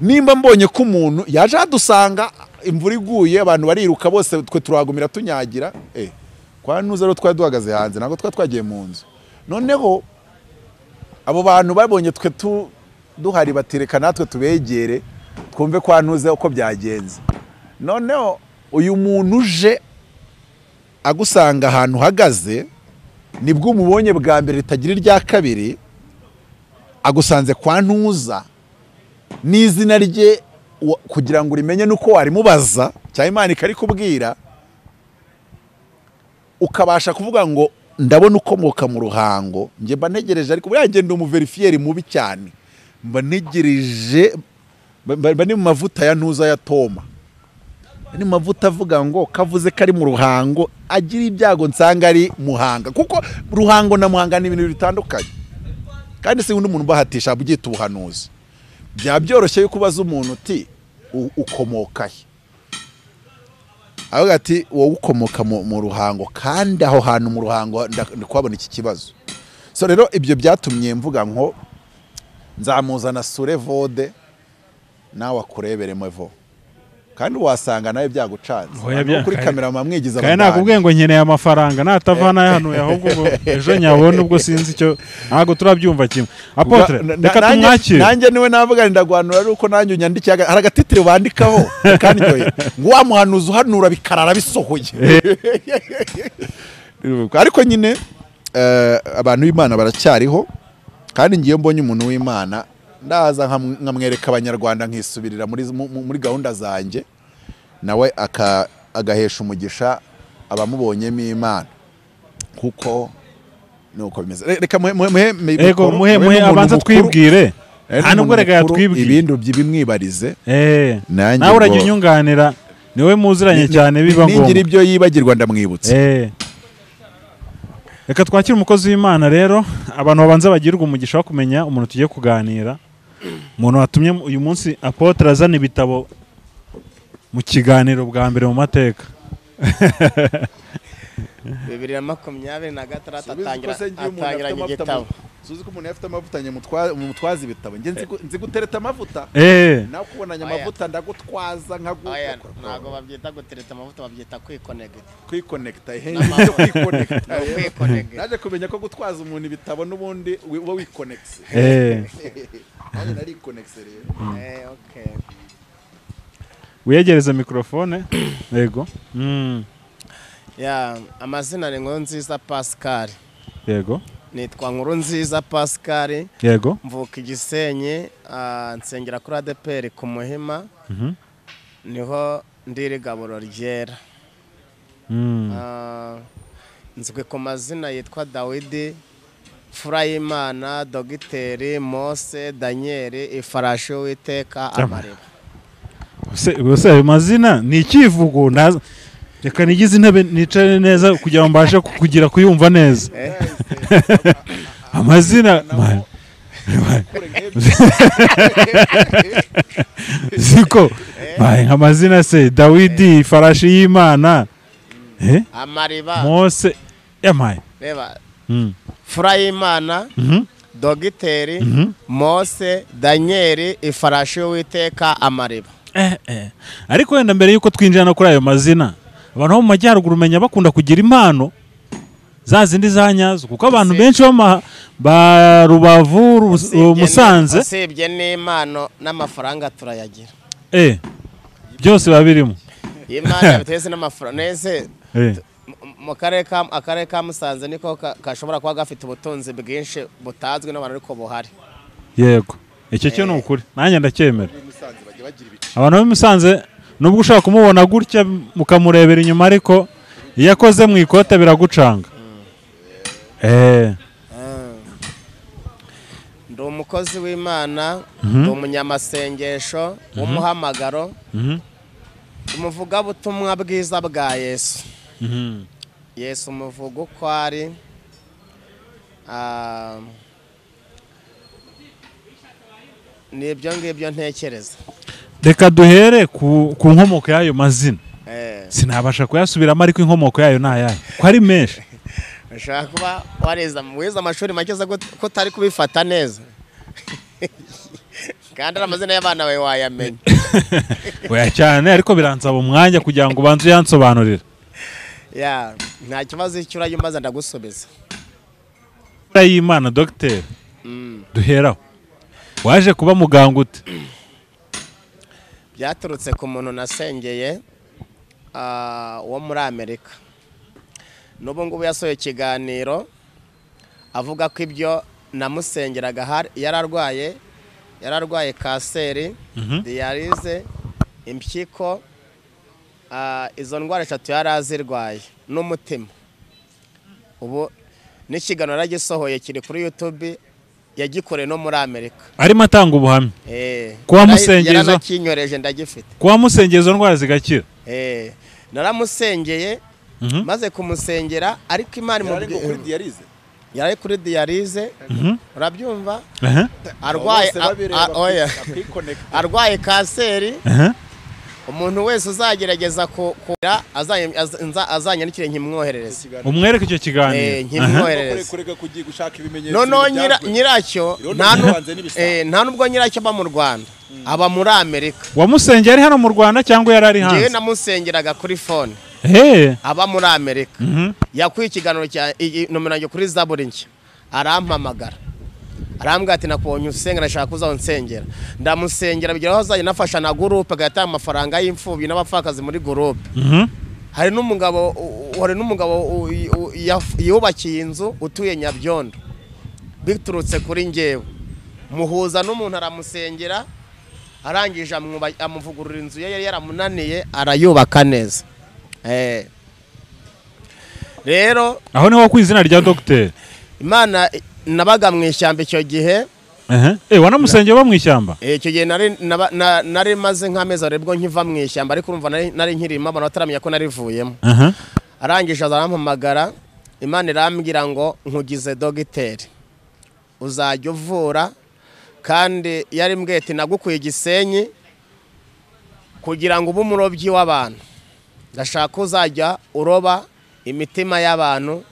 nimba mbonye ko umuntu yaje adusanga imvura iguye abantu bariruka bose, twe turagumira tunyagira, kwa nuza rero twari duhagaze hanze, ntabwo twari twagiye mu nzu. Noneho abo bantu babonye twe duhari batireka natwe tubegere twumve kwa ntuze uko byagenze. Noneho uyu muntu uje agusanga ahantu uhagaze, nibwo umubonye bwa mbere ritagira irya kabiri, agusanze kwa ntuza n'izina rye kugira ngo urimenye nuko warimubaza cyangwa Imana ikarikubwira, ukabasha kuvuga ngo ndabona ukomoka mu Ruhango. Njye mba ntegereje, ariko buriya ngenda umuverifiyeri mubi cyane, mba ntegereje, mba ni mu mavuta ya ntuza ya Toma, ni mu mavuta avuga ngo kavuze kari mu Ruhango, agira ibyago nsanga ari Muhanga, kuko Ruhango na Muhanga ni ibintu bitandukanye. Kandi si undi muntu bahatisha abyita ubuhanuzi, byaba byoroshye yuko ubaza umuntu uti ukomoka he, avuga ati wowe ukomoka mu Ruhango, kandi aho hantu mu Ruhango ndikubona iki kibazo. So rero ibyo byatumye mvuga ngo nzamuzana sure vode nawe akureberemo vo, kandi wasanga nawe byagucanze kuri kamera mamwigiza. Kandi nakubwiye ngo nkeneye amafaranga natavana hano, ahubwo ngo ejo nyabone, ubwo sinzi icyo, ntago turabyumva kimwe. Apotre reka tumwakire. Nanjye niwe navuga ndagwanura ari uko nanjye unyandikiye hari agatitire bandikaho kandi nyoye ngo wa muhanuzi uhanura bikarara bisohoye. Ariko nyine abantu b'Imana baracyariho, kandi ngiye mbonye umuntu w'Imana ndaza nkamwereka abanyarwanda nkisubirira muri gahunda zanjye, nawe agahesha umugisha abamubonyemo Imana, kuko nuko bimeze. Reka muhe abanza twibwire, nta nubwo reka yatwibwire ibindi by'ibimwibarize, nawe urajya unyunganira, niwe muziranye cyane biba ngombwa, ningira ibyo yibagirwa ndamwibutsa. Reka twakire umukozi w'Imana rero, abantu babanza bagirwa umugisha wo kumenya umuntu tugiye kuganira, umuntu watumye uyu munsi Apotre azana ibitabo mu kiganiro bwa mbere mu mateka. 2026 atangira igitabo. Suzi ko umuntu afite amavuta nye mutwaza ibitabo, nge nzi gutereta amavuta, nawe kubonanya amavuta ndagutwaza nkaguka. Ntago babyita gutereta amavuta, babyita kwikonegita. Kwikonegita, ehe, kwikonegita. Naje kumenya ko gutwaza umuntu ibitabo n'ubundi uba wikonegise. Nanjye nari konegise rero. Okay. Wiyegereza mikrofone. Yego. Ya, amazina ni Nkurunziza Pascal. Yego. Nitwa Nkurunziza Pascal. Yego. Mvuka Igisenyi, nsengera kuri ADPR ku Muhima. Niho ndiri gaburo ryera. Nzwi ku mazina yitwa Dawidi, Furayimana, Dogiteri, Mose, Daniel, Ifarashi w'Uwiteka, Amareba. Se ayo mazina ni ikivugo, reka nigize intebe nicare neza kugira ngo mbashe kugira kuyumva neza. Amazina ziko amazina se Dawidi, Ifarashi y'Imana, Amariba, Mose, yamaye. Reba Furayimana, Dogiteri, Mose, Daniel, Ifarashi y'Uwiteka, Amariba. Ariko wenda mbere yuko twinjira no kuri ayo mazina, abantu bo mu majyaruguru umenya bakunda kugira impano za zindi za nyazo, kuko abantu benshi ba Rubavu, Musanze, usibye n'impano n'amafaranga turayagira. Byose babirimo. Imana biteze n'amafaranga neze. Mu karere ka Musanze niko kashobora kuba gafite ubutunzi bwinshi butazwi n'abantu ariko buhari. Yego, icyo cyo ni ukuri, nanjye ndacyemera. Abantu b'i Musanze nubwo ushaka kumubona gutya mukamurebera inyuma, ariko iyo akoze mu ikote biragucanga. Ndi umukozi w'Imana, ndi umunyamasengesho w'umuhamagaro, umuvugabutumwa bwiza bwa Yesu. Yesu umuvuga uko ari, nibyo ngibyo ntekereza. Reka duhere ku nkomoko y'ayo mazina. Sinabasha kuyasubiramo ariko inkomoko yayo nayahe ko ari menshi. Ushaka kuba wareza wize amashuri make ko utari kubifata neza. Kandi amazina y'abana bawe wayamenya. Oya cyane, ariko biransaba umwanya kugira ngo ubanze uyansobanurire. Ya, nta kibazo icyo urayumbaza ndagusubiza. Y'Imana Dr. Duheraho. Waje kuba muganga ute? Byaturutse ku muntu nasengeye wo muri Amerika. N'ubu ngubu yasohoye ikiganiro avuga ko ibyo namusengeraga yararwaye kanseri, diyalize, impyiko, izo ndwara eshatu yarazirwaye n'umutima. Ubu n'ikiganiro yaragisohoye kiri kuri YouTube, yagikoreye no muri Amerika. Arimo atanga ubuhamya. Kuba musengeye izo yarakinyoreje ndagifite. Kuba musengeye izo ndwara zigakira. Naramusengeye maze kumusengera ariko Imana imubwiye kuri diyalize. Yari kuri diyalize, urabyumva? Arwaye arwaye kanseri. Umuntu wese uzagerageza kura azanyandikire nkimwoherereze. Umwereke icyo kiganiro. Nkimwoherereze. Kurega kugiye gushaka ibimenyetso. No nyiracyo nta nubwo nyiracyo aba mu Rwanda, aba muri Amerika. Wamusengera ari hano mu Rwanda cyangwa yari ari hanze? Ngewe namusengeraga kuri phone. Aba muri Amerika. Yakuye ikiganiro cya nomero yanjye kuri Zaburi nshya. Arampamagara. Arambwira ati nakubonye usenga nashaka kuza unsengera. Ndamusengera bigeraho azanye nafasha na groupe agatanga amafaranga y'imfubyi n'abapfakazi muri groupe. Hari n'umugabo yubakiye inzu utuye Nyabyondo. Biturutse kuri ngewe. Muhuza n'umuntu aramusengera arangije amuvugurura inzu ye yari yaramunaniye arayubaka neza. Rero aho niho ku izina rya Dr. Imana nabaga mu ishyamba icyo gihe. Wanamusengeye ba mu ishyamba? Icyo gihe nari maze nk'amezi aribwo nkiva mu ishyamba, ariko urumva nari nkirimo abantu bataramenya ko narivuyemo. Arangije arampamagara, Imana irambwira ngo nkugize dogiteri uzajya uvura, kandi yari mbwiye ati nagukuye Gisenyi kugira ngo ube umurobyi w'abantu. Ndashaka uzajya uroba imitima y'abantu.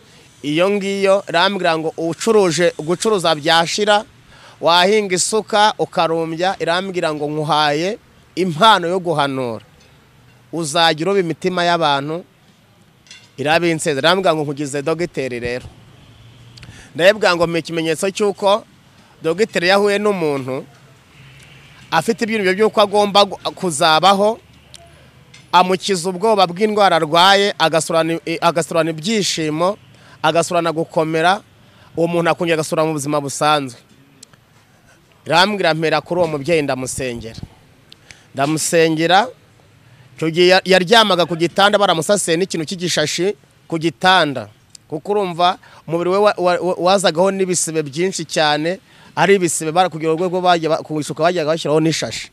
Iyo ngiyo irambwira ngo ucuruje gucuruza byashira, wahinga isuka ukarumbya, irambwira ngo nkuhaye impano yo guhanura, uzajya uroba imitima y'abantu. Irabinseze irambwira ngo nkugize dogiteri. Rero ndayibwira ngo mpa ikimenyetso cy'uko dogiteri yahuye n'umuntu afite ibintu by'uko agomba kuzabaho, amukiza ubwoba bw'indwara arwaye, agasurana ibyishimo, agasurana gukomera, uwo muntu akongera agasura mu buzima busanzwe. Irambwira mpera kuri uwo mubyeyi ndamusengera. Ndamusengera icyo gihe yaryamaga ku gitanda baramusaseye n'ikintu cy'igishashi ku gitanda, kuko urumva umubiri we wazagaho n'ibisebe byinshi cyane, ari ibisebe barakugira urwego bajya ku isuka bajyaga bashyiraho n'ishashi.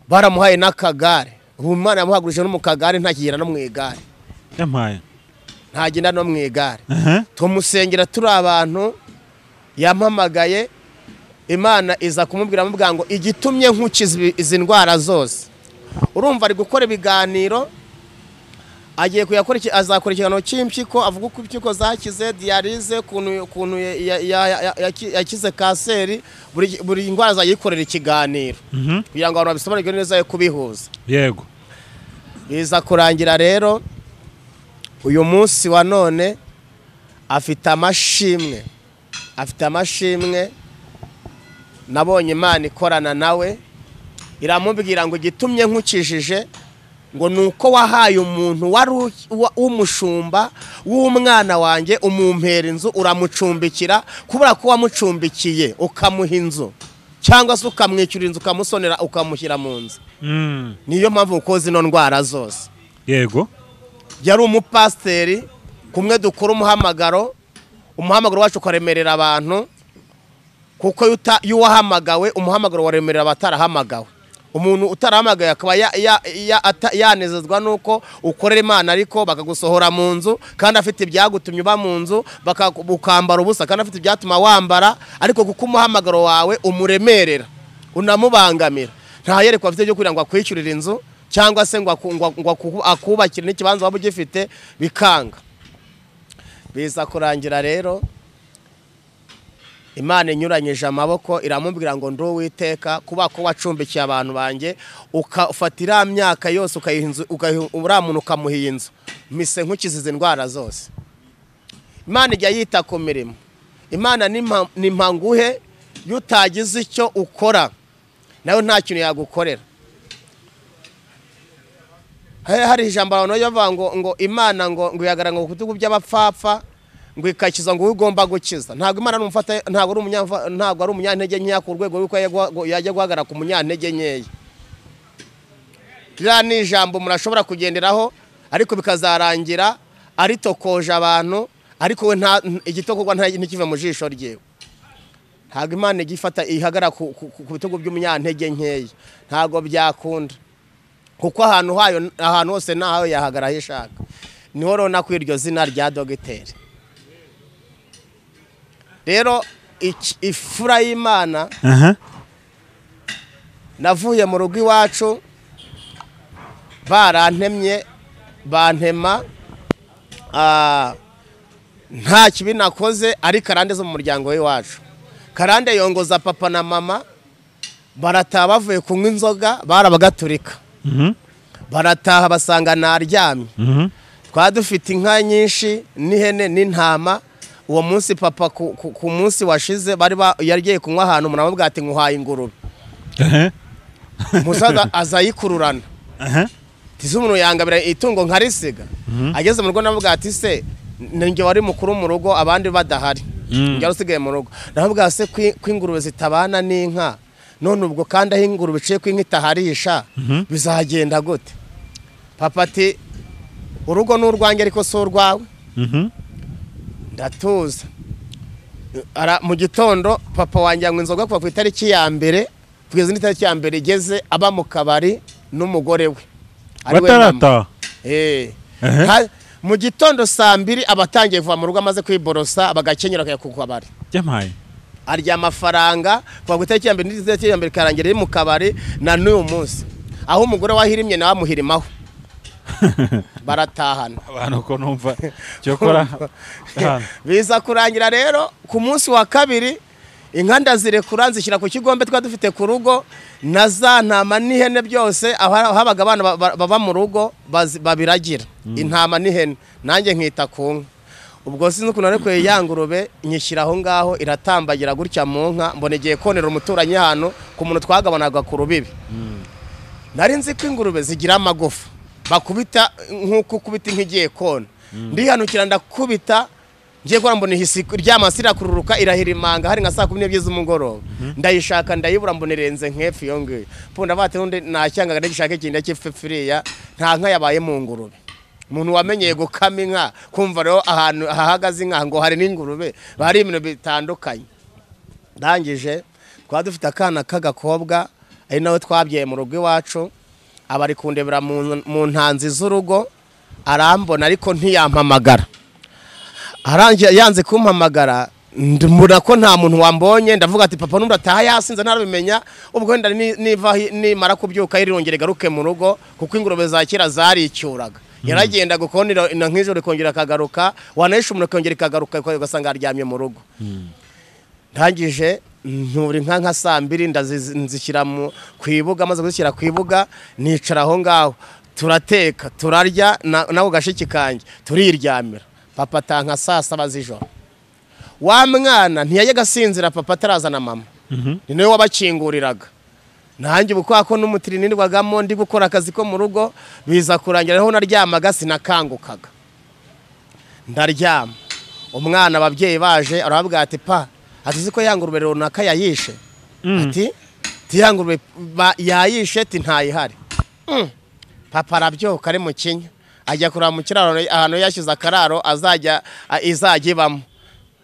Baramuhaye n'akagare. Ubu Imana yamuhagurije no mu kagare ntakigera no mu igare. Yampaye. Ntagenda no mu igare. Tumusengera turi abantu, yampamagaye Imana iza kumubwira amubwira ngo igitumye nkukiza izi ndwara zose. Urumva ari gukora ibiganiro, agiye kuyakora azakora ikiganiro cy'impyiko, avuga uko impyiko zakize, diyalize, ukuntu yakize kanseri, buri ndwara azayikorera ikiganiro kugira ngo abantu babisobanukirwe neza yo kubihuza. Yego. Biza kurangira rero uyu munsi wa none afite amashimwe, afite amashimwe. Nabonye Imana ikorana nawe, iramubwira ngo igitumye nkukijije ngo nuko wahaye umuntu wari w'umushumba w'umwana wanjye umumpera inzu uramucumbikira, kubera ko wamucumbikiye ukamuha inzu cyangwa se ukamwishyura inzu ukamusonera ukamushyira mu nzu. Niyo mpamvu ukoze ino ndwara zose. Yego. Yari umupasiteri, kumwe dukora umuhamagaro, umuhamagaro wacu ukaremerera abantu, kuko iyo wahamagawe umuhamagaro waremerera abatarahamagawe. Umuntu utarahamagaye akaba yanezezwa nuko ukorera Imana, ariko bakagusohora mu nzu kandi afite ibyagutumye uba mu nzu, bakakambara ubusa kandi afite ibyatuma wambara, ariko kuko umuhamagaro wawe umuremerera unamubangamira, nta yerekwa afite byo kugira ngo akwishyurire inzu Cyangwa se ngo akubakire n'ikibanza waba ugifite bikanga. Biza kurangira rero Imana inyuranyije amaboko iramubwira ngo ndi Uwiteka, kuba ko wacumbikiye abantu banjye ukafatira myaka yose ukayiha uriya muntu ukamuha inzu, mise nkukizize indwara zose. Imana ijya yita ku mirimo. Imana ni mpanguhe, iyo utagize icyo ukora nawe nta kintu yagukorera. Hari ijambo abantu bajya bavuga ngo Imana ngo ihagarara ngo ku bitugu by'abapfapfa, ngo ikakiza ngo ugomba gukiza. Ntabwo Imana n'umufata, ntabwo ari umunyantege nkeya ku rwego rw'uko yajya guhagarara ku munyantege nkeya. Ririya ni ijambo murashobora kugenderaho, ariko bikazarangira aritokoje abantu, ariko we nta igitokorwa ntikive mu jisho ryewe. Ntabwo Imana igifata ihagarara ku bitugu by'umunyantege nkeya, ntabwo byakunda, kuko ahantu hayo, ahantu hose naho yahagarara aho ishaka. Niho rero na kwiryo zina rya dogiteri. Rero ifura y'Imana, navuye mu rugo iwacu barantemye, bantema nta kibi nakoze, ari karande zo mu muryango w'iwacu. Karande yongoza papa na mama, barataha bavuye kunywa inzoga, barabagaturika. Barataha basanga naryamye. Twari dufite inka nyinshi n'ihene n'intama. Uwo munsi papa ku munsi washize bari yagiye kunywa ahantu, umuntu amubwira ati nkuhaye ingurube. Umusaza azayikururana. Tize umuntu yangabira itungo nkarisiga. Ageze mu rugo namubwira ati se ninjye wari mukuru mu rugo abandi badahari, njye usigaye mu rugo. Namubwira se ko ingurube zitabana n'inka, none ubwo kandi aho ingurube iciye ko inka itaharisha bizagenda gute? Papa ati urugo ni urwanjye ariko si urwawe. Ndatuza. Mu gitondo papa wanjye anywa inzoga kuva ku itariki ya mbere kugeza n'itariki ya mbere igeze, aba mu kabari n'umugore we. Batarata. Mu gitondo saa 2 abatangiye kuva mu rugo amaze kwiborosa, bagakenyera akajya ku kabari. Yamaye. Arya amafaranga kuva ku itariki ya mbere n'itariki ya mbere ikarangira iri mu kabari na n'uyu munsi. Aho umugore wahirimye nawe amuhirimaho. Baratahana. Abantu ko numva cyokora. Biza kurangira rero ku munsi wa kabiri inka ndazirekura nzishyira ku kigombe twa dufite ku rugo, na za ntama n'ihene byose aho habaga abana baba mu rugo babiragira intama n'ihene, nanjye nkita ku nka. Ubwo sinzi ukuntu narekuye ya ngurube nyishyira aho ngaho iratambagira gutya mu nka, mbona igiye konera umuturanyi hano ku muntu twagabanaga ku rubibi. Nari nzi ko ingurube zigira amagufa bakubita nk'uko ukubita inka igiye kona. Ndihanukira ndakubita, ngiye gukora mbona ihisi ry'amasi irakururuka irahirimanga, hari nka saa 12 z'umugoroba. Ndayishaka ndayibura, mbona irenze nk'epfo iyo ngiyo. Punda bati undi nacyangaga ndagishaka ikintu cy'ipfiriya, nta nka yabaye mu ngurube. Umuntu wamenyeye gukama inka, kumva rero ahantu hahagaze inka ngo hari n'ingurube, bari ibintu bitandukanye. Ndangije twari dufite akana k'agakobwa ari nawe twabyaye mu rugo iwacu, abari kundebera mu ntanzi z'urugo, arambona ariko ntiyampamagara. Arangiye yanze kumpamagara, mbona ko nta muntu wambonye, ndavuga ati papa n'undi ataha yasinze ntarabimenya, ubwo wenda niva nimara kubyuka irongera igaruke mu rugo, kuko ingurube za kera zaricyuraga. Yaragenda gukonera nk'ijoro ikongera akagaruka, wanayisha umuntu ikongera ikagaruka, ugasanga aryamye mu rugo. Ndangije nturi nka saa 2 nzishyira ku ibuga, maze kuzishyira ku ibuga nicara aho ngaho, turateka turarya nawe gashiki kanjye turiryamira. Papa atanka saa 7 z'ijoro. Wa mwana ntiyajyaga asinzira papa atarazana mama. Ni nawe wabakinguriraga. Nanjye ubu ko n'umutiri nirwagamo ndi gukora akazi ko mu rugo, biza kurangira aho naryamaga sinakangukaga. Ndaryama. Umwana ababyeyi baje arababwira ati pa, ati ko ya ngurube runaka yayishe. Ati ya ngurube yayishe ati ntayihari. Papa arabyuka ari mu kinya, ajya kuraba mu kiraro ahantu yashyize akararo azajya izajya ibamo,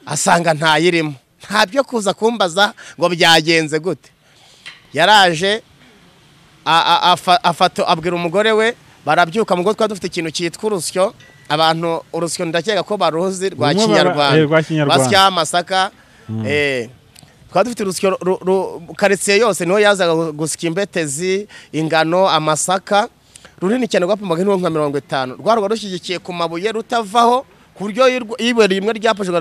asanga ntayirimo. Nta byo kuza kumbaza ngo byagenze gute. Yaraje afata abwira umugore we, barabyuka mu twari dufite ikintu cyitwa urusyo. Abantu urusyo ndakeka ko baruzi rwa Kinyarwanda, basya amasaka. Twari dufite urusyo karitsiye yose niho yazaga gusya imbetezi, ingano, amasaka. Runini cyane rwapimaga nka 50, rwaruga rushyigikiye ku mabuye rutavaho ku buryo ibuye rimwe ryapashwaga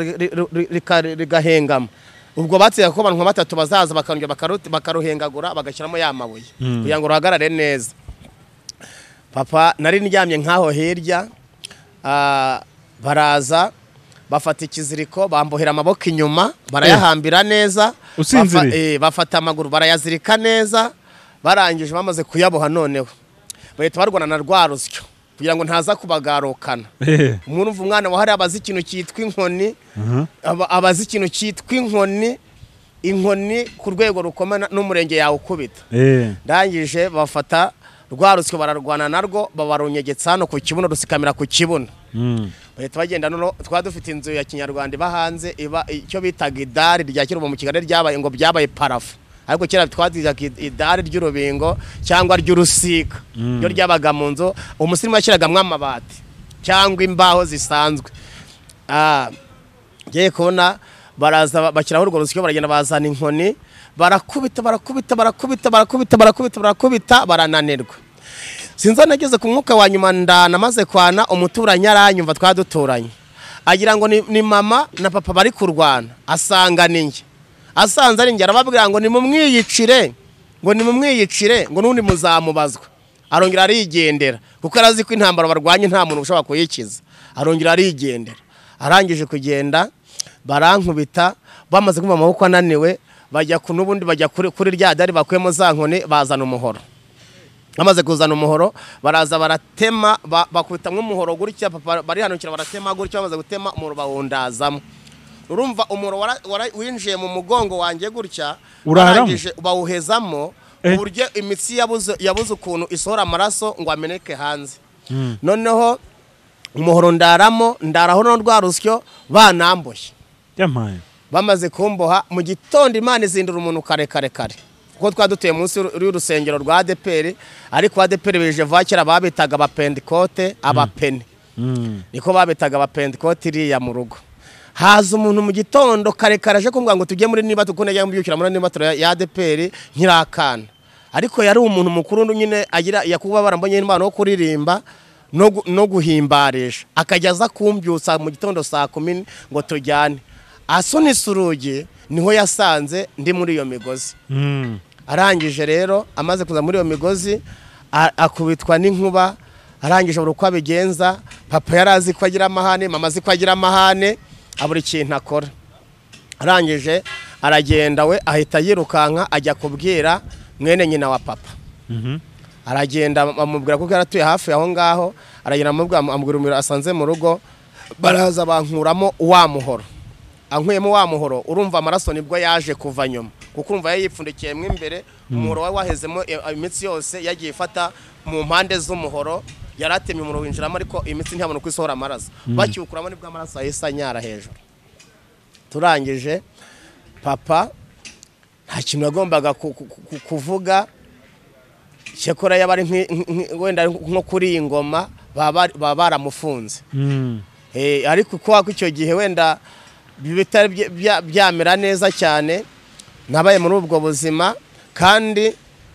rigahengama. Ubwo batsinda ko abantu nka batatu bazaza bakongera bakaruhengagura bagashyiramo ya mabuye kugira ngo ruhagarare neza. Papa nari ndyamye nkaho hirya, baraza bafata ikiziriko bambohera amaboko inyuma barayahambira neza, bafata amaguru barayazirika neza. Barangije bamaze kuyaboha noneho bahita barwana na rwa rusyo kugira ngo ntaza kubagarukana. Umuntu umva umwana wahari abazi ikintu cyitwa inkoni, abazi ikintu cyitwa inkoni, inkoni ku rwego rukoma n'umurenge yawe ukubita. Ndangije bafata rwa rusyo bararwana narwo, babarunyegetsa hano ku kibuno, rusikamira ku kibuno. Bahita bagenda. Noneho twari dufite inzu ya kinyarwanda iba hanze, iba icyo bitaga idari rya kirubo mu Kigali ryabaye ngo byabaye parafu, ariko kera twadizaga idari ry'urubingo cyangwa ry'urusika, ryo ryabaga mu nzu. Umusirimu yashyiragamwo amabati cyangwa imbaho zisanzwe. Ngiye kubona baraza bashyiraho urwo rusyo, baragenda bazana inkoni, barakubita barakubita barakubita barakubita barakubita barakubita, barananirwa. Sinzi nageze ku mwuka wa nyuma ndana maze kwana, umuturanyi aranyumva twaduturanye, agira ngo ni mama na papa bari kurwana, asanga ni njye. Asanze ari njye arababwira ngo nimumwiyicire, ngo nimumwiyicire, ngo n'undi muzamubazwa. Arongera arigendera kuko arazi ko intambara barwanye nta muntu ushobora kuyikiza. Arongera arigendera. Arangije kugenda barankubita, bamaze kumva amaboko ananiwe, bajya ku n'ubundi bajya kuri rya dari bakuyemo za nkoni, bazana umuhoro. Bamaze kuzana umuhoro baraza baratema, bakubitamwe umuhoro gutya, papa barihanukira baratema gutya, bamaze gutema umuhoro bawundazamo. Urumva umuhoro winjiye mu mugongo wanjye gutya, barangije bawuhezamo uburyo imitsi yabuze ukuntu isohora amaraso ngo ameneke hanze. Noneho umuhoro ndaramo, ndaraho no rwa rusyo banamboshye. Bamaze kumboha mu gitondo Imana izindura umuntu kare kare kare, kuko twadutuye munsi y'urusengero rwa ADPR, ariko ADPR beje vakera babitaga abapentekote, abapene. Niko babitaga abapentekote iriya mu rugo. Haza umuntu mu gitondo kare kare aje kumbwira ngo tujye muri niba tukune ajya mubyukira muri niba ya ADPR nkirakana. Ariko yari umuntu mukuru nyine agira yakuba barambonye impano yo kuririmba no guhimbarisha, akajya aza kumbyutsa mu gitondo saa 10 ngo tujyane. Asunitse urugi niho yasanze ndi muri iyo migozi. Arangije rero amaze kuza muri iyo migozi akubitwa n'inkuba, arangije buri uko abigenza. Papa yarazi ko agira amahane, mama azi ko agira amahane, abura ikintu akora. Arangije aragenda we ahita yirukanka ajya kubwira mwene nyina wa papa. Aragenda amubwira kuko yaratuye hafi aho ngaho, aragenda amubwira asanze mu rugo, baraza bankuramo wa muhoro. Ankuyemo wa muhoro, urumva amaraso nibwo yaje kuva nyuma, kuko urumva yayipfundikiye mo imbere, umuhoro wari wahezemo imitsi yose yagiye ifata mu mpande z'umuhoro, yaratemye umuhoro winjiramo, ariko imitsi ntabona uko isohora amaraso. Bakiwukuramo nibwo amaraso yahise anyara hejuru. Turangije papa nta kintu yagombaga kuvuga, cyakora yaba ari wenda nko kuri iyi ngoma baba baramufunze. Ariko kuko icyo gihe wenda bitari byamera neza cyane, nabaye muri ubwo buzima. Kandi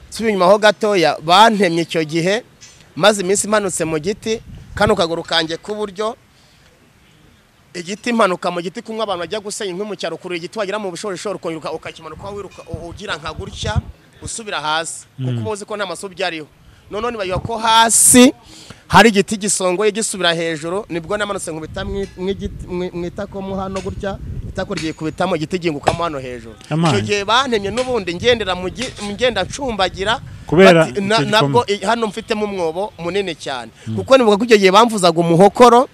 nsubiye inyuma ho gatoya, bantemye icyo gihe maze iminsi imanutse mu giti, kano kaguru kanjye k'uburyo, igiti impanuka mu giti kumwe abantu bajya gusenya inkwi mu cyaro, kuri igiti wagira mu bushorishori ukongera ukakimanuka wiruka ugira nka gutya usubira hasi, kuko uba uzi ko nta masubyo ariho. Noneho nibagiwe ko hasi hari igiti gisongoye gisubira hejuru, nibwo namanutse nkubita mu itako mo hano gutya, itako ryikubitamo igiti gingukamo hano hejuru. Icyo gihe bantemye n'ubundi ngendera mu ngenda ncumbagira, nabwo hano mfitemo umwobo munini cyane, kuko nibuka ko icyo gihe bamvuzaga umuhokoro,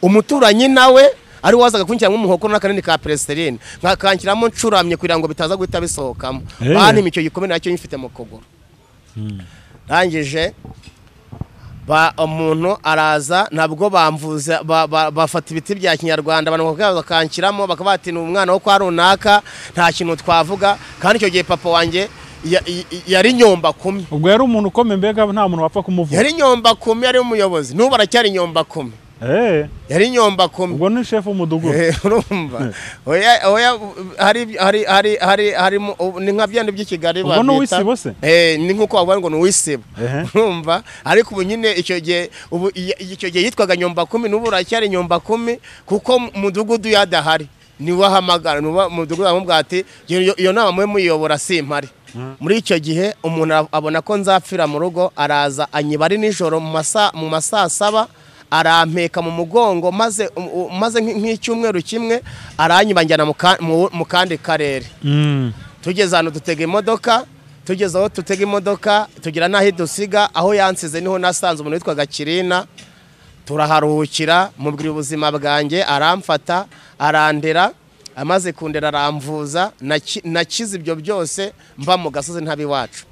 umuturanyi nawe ari wazaga kunshyiramo umuhokoro n'akanini ka pereserine, nkakanshyiramo ncuramye kugira ngo bitaza guhita bisohokamo. Bantemye icyo gikomere nacyo nyifite mu kuguru. Ndangije umuntu araza, nabwo bamvuza bafata ibiti bya kinyarwanda bakanshyiramo, bakaba bati ni umwana wo kwa runaka, nta kintu twavuga. Kandi icyo gihe papa wanjye yari nyomba kumi. Ubwo yari umuntu ukomeye, mbega nta muntu wapfa kumuvuga. Yari nyomba kumi, yari umuyobozi, n'ubu aracyari nyomba kumi. Yari nyomba kumi. Ubwo ni chef w'umudugudu. Urumva oya oya, hari hari hari hari hari ni nka byandi by'i Kigali Ubwo ni uw'isibo se? Ni nkuko bavuga ngo ni uw'isibo. Urumva, ariko ubu nyine icyo gihe, ubu icyo gihe yitwaga nyomba kumi, n'ubu uracyari nyomba kumi, kuko mudugudu yadahari niwe ahamagara, niwe mudugudu amubwira ati iyo nama mwe muyobora simpari. Muri icyo gihe umuntu abona ko nzapfira mu rugo, araza anyiba ari nijoro mu masaa 7, arampeka mu mugongo maze nk'icyumweru kimwe aranyiba njyana mu kandi karere. Tugeze ahantu dutega imodoka, tugeze aho tutega imodoka tugira n'aho idusiga, aho yansize niho nasanze umuntu witwaga Kirina, turaharuhukira, mubwira ubuzima bwanjye, aramfata arandera, amaze kundera aramvuza, nakize ibyo byose mba mu gasozi ntabi wacu.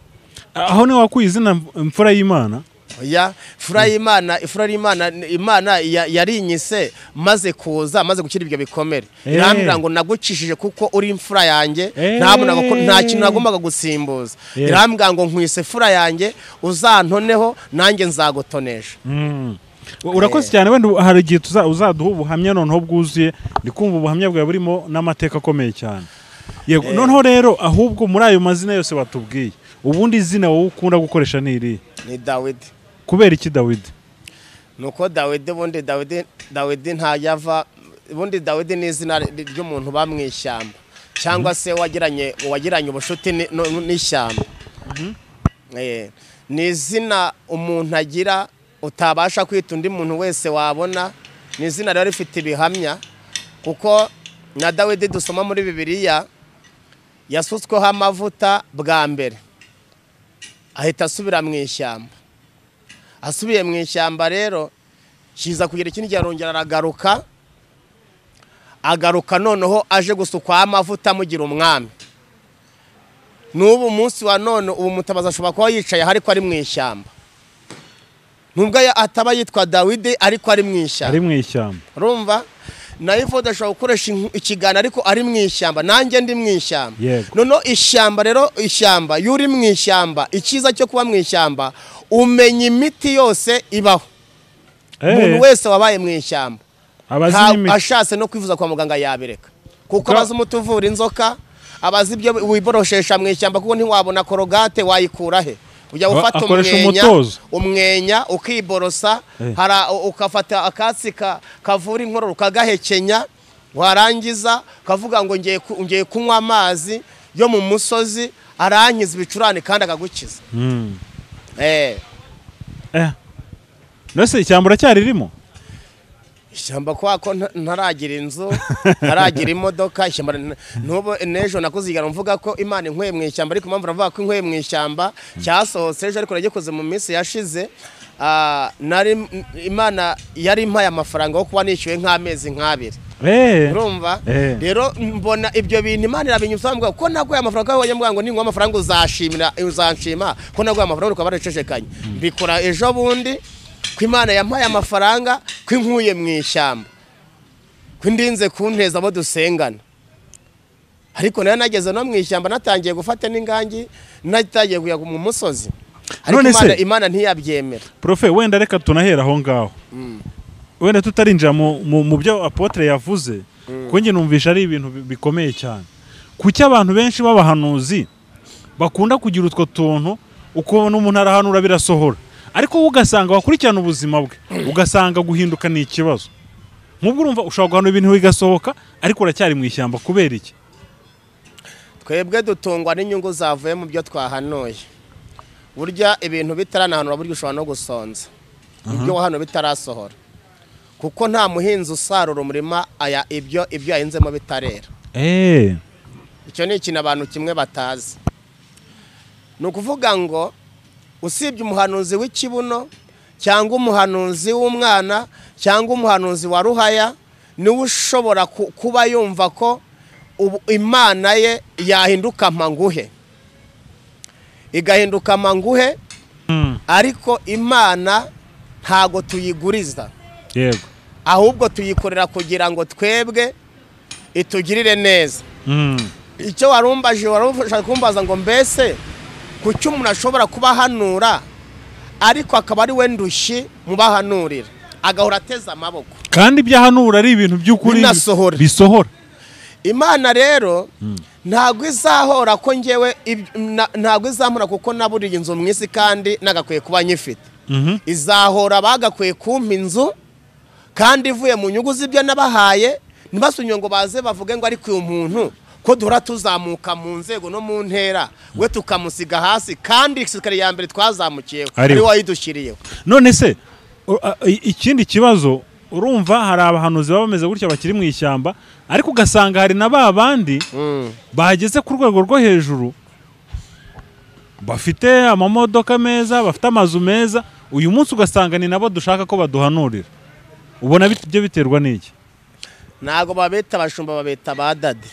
Aho ni wakuye izina Mfura y'Imana? Oya, Mfura y'Imana, Imfura y'Imana, Imana yarinyise maze kuza, maze gukira ibyo bikomere. Irambwira ngo nagucishije kuko uri imfura yanjye, ntabona ko nta kintu nagombaga gusimbuza. Irambwira ngo nkwise fura yanjye, uzantoneho nanjye nzagutonesha. Urakoze cyane. Wenda hari igihe uzaduha ubuhamya noneho bwuzuye, ndikumva ubuhamya bwawe burimo n'amateka akomeye cyane. Yego, noneho rero ahubwo muri ayo mazina yose watubwiye, ubundi izina wowe ukunda gukoresha ni irihe? Ni Dawidi. Kubera iki Dawidi? Nuko Dawidi, ubundi Dawidi ntayava, ubundi Dawidi ni izina ry'umuntu ba mu ishyamba, cyangwa se wagiranye ubushuti n'ishyamba. Ni izina umuntu agira utabasha kwita undi muntu wese wabona, ni izina rero rifite ibihamya, kuko na Dawidi dusoma muri Bibiliya yasutsweho amavuta bwa mbere ahita asubira mu ishyamba. Asubiye mu ishyamba rero kiza kugira ikindi gihe arongera aragaruka, agaruka noneho aje gusukwa amavuta amugira umwami. N'ubu munsi wa none ubu Mutabazi ashobora kuba yicaye ariko ari mu ishyamba, nubwo ataba yitwa Dawidi ariko ari mu ishyamba. Ari mu ishyamba. Urumva, na Evode ashobora gukoresha ikiganiro ariko ari mu ishyamba, nanjye ndi mu ishyamba. Noneho ishyamba rero, ishyamba iyo uri mu ishyamba, icyiza cyo kuba mu ishyamba umenya imiti yose ibaho. Umuntu wese wabaye mu ishyamba ashatse no kwivuza kwa muganga yabireka, kuko abazi umuti uvura inzoka, abazi ibyo wiboroshesha mu ishyamba, kuko ntiwabona korogate wayikura he. Ujya ufata umwenya ukiborosa, ukafata akatsi kavura inkorora ukagahekenya, warangiza ukavuga ngo ngiye kunywa amazi yo mu musozi, arankiza ibicurane kandi akagukiza. Nose ishyamba uracyaririmo? Ishyamba kwa ko ntaragira inzu, ntaragira imodoka, ishyamba n'ubu n'ejo nakuzigara mvuga ko Imana inkuye mu ishyamba, ariko impamvu navuga ko inkuye mu ishyamba cyasohotse ejo ariko nagikoze mu minsi yashize, nari Imana yari impaye amafaranga yo kuba nishyuye nk'amezi nk'abiri. Urumva rero mbona ibyo bintu Imana irabinyuza, mbwa ko naguye amafaranga yawe, mbwa ngo ninywa amafaranga uzashimira, uzanshima ko naguye amafaranga ukaba baracecekanye. Mbikora ejo bundi ko Imana yampaye amafaranga, ko inkuye mu ishyamba, ko ndinze kunteza abo dusengana. Ariko nayo nageze no mu ishyamba natangiye gufata n'ingangi, natangiye kujya mu musozi, ariko Imana ntiyabyemera. Profe, wenda reka tunahera aho ngaho, wenda tutarinjira mu byo apotre yavuze, kuko njye numvisha ari ibintu bikomeye cyane. Kuki abantu benshi b'abahanuzi bakunda kugira utwo tuntu, ukubona umuntu arahanura birasohora, ariko wowe ugasanga wakurikirana ubuzima bwe ugasanga guhinduka ni ikibazo. Nk'ubwo urumva ushobora guhanura ibintu bigasohoka ariko uracyari mu ishyamba, kubera iki? Twebwe dutungwa n'inyungu zavuye mu byo twahanuye. Burya ibintu bitaranahanura burya ushobora no gusonza ibyo wahano bitarasohora, kuko nta muhinzi usarura umurima aya ibyo yahinzemo bitarera. Icyo ni ikintu abantu kimwe batazi. Ni ukuvuga ngo usibye umuhanuzi w'ikibuno cyangwa umuhanuzi w'umwana cyangwa umuhanuzi wa ruhaya, niwe ushobora kuba yumva ko Imana ye yahinduka manguhe, igahinduka manguhe. Ariko Imana ntago tuyiguriza, yego, ahubwo tuyikorera kugira ngo twebwe itugirire neza. Icyo warumbaje, warumfasha kumbaza ngo mbese kuki umuntu ashobora kubahanura ariko akaba ari we ndushi mubahanurira, Agahora ateze amaboko kandi ibyahanura ari ibintu by'ukuri bisohora. Imana rero ntabwo izahora ko ngewe ntabwo izamura kuko naburiye inzu mu isi kandi nagakwiye kuba nyifite. Izahora bagakwiye kumpa inzu kandi ivuye mu nyungu z'ibyo nabahaye, ntibasunye ngo baze bavuge ngo ariko uyu muntu ko duhora tuzamuka mu nzego no mu ntera we tukamusiga hasi, kandi isikariye ya mbere twazamukiyeho ari wayidushyiriyeho. None se ikindi kibazo urumva hari abahanuzi baba bameze gutya bakiri mu ishyamba, ariko ugasanga hari na ba bandi bageze ku rwego rwo hejuru bafite amamodoka meza, bafite amazu meza, uyu munsi ugasanga ni nabo dushaka ko baduhanurira. Ubona ibyo biterwa n'iki? Ntago babeta abashumba, babeta ba dadi.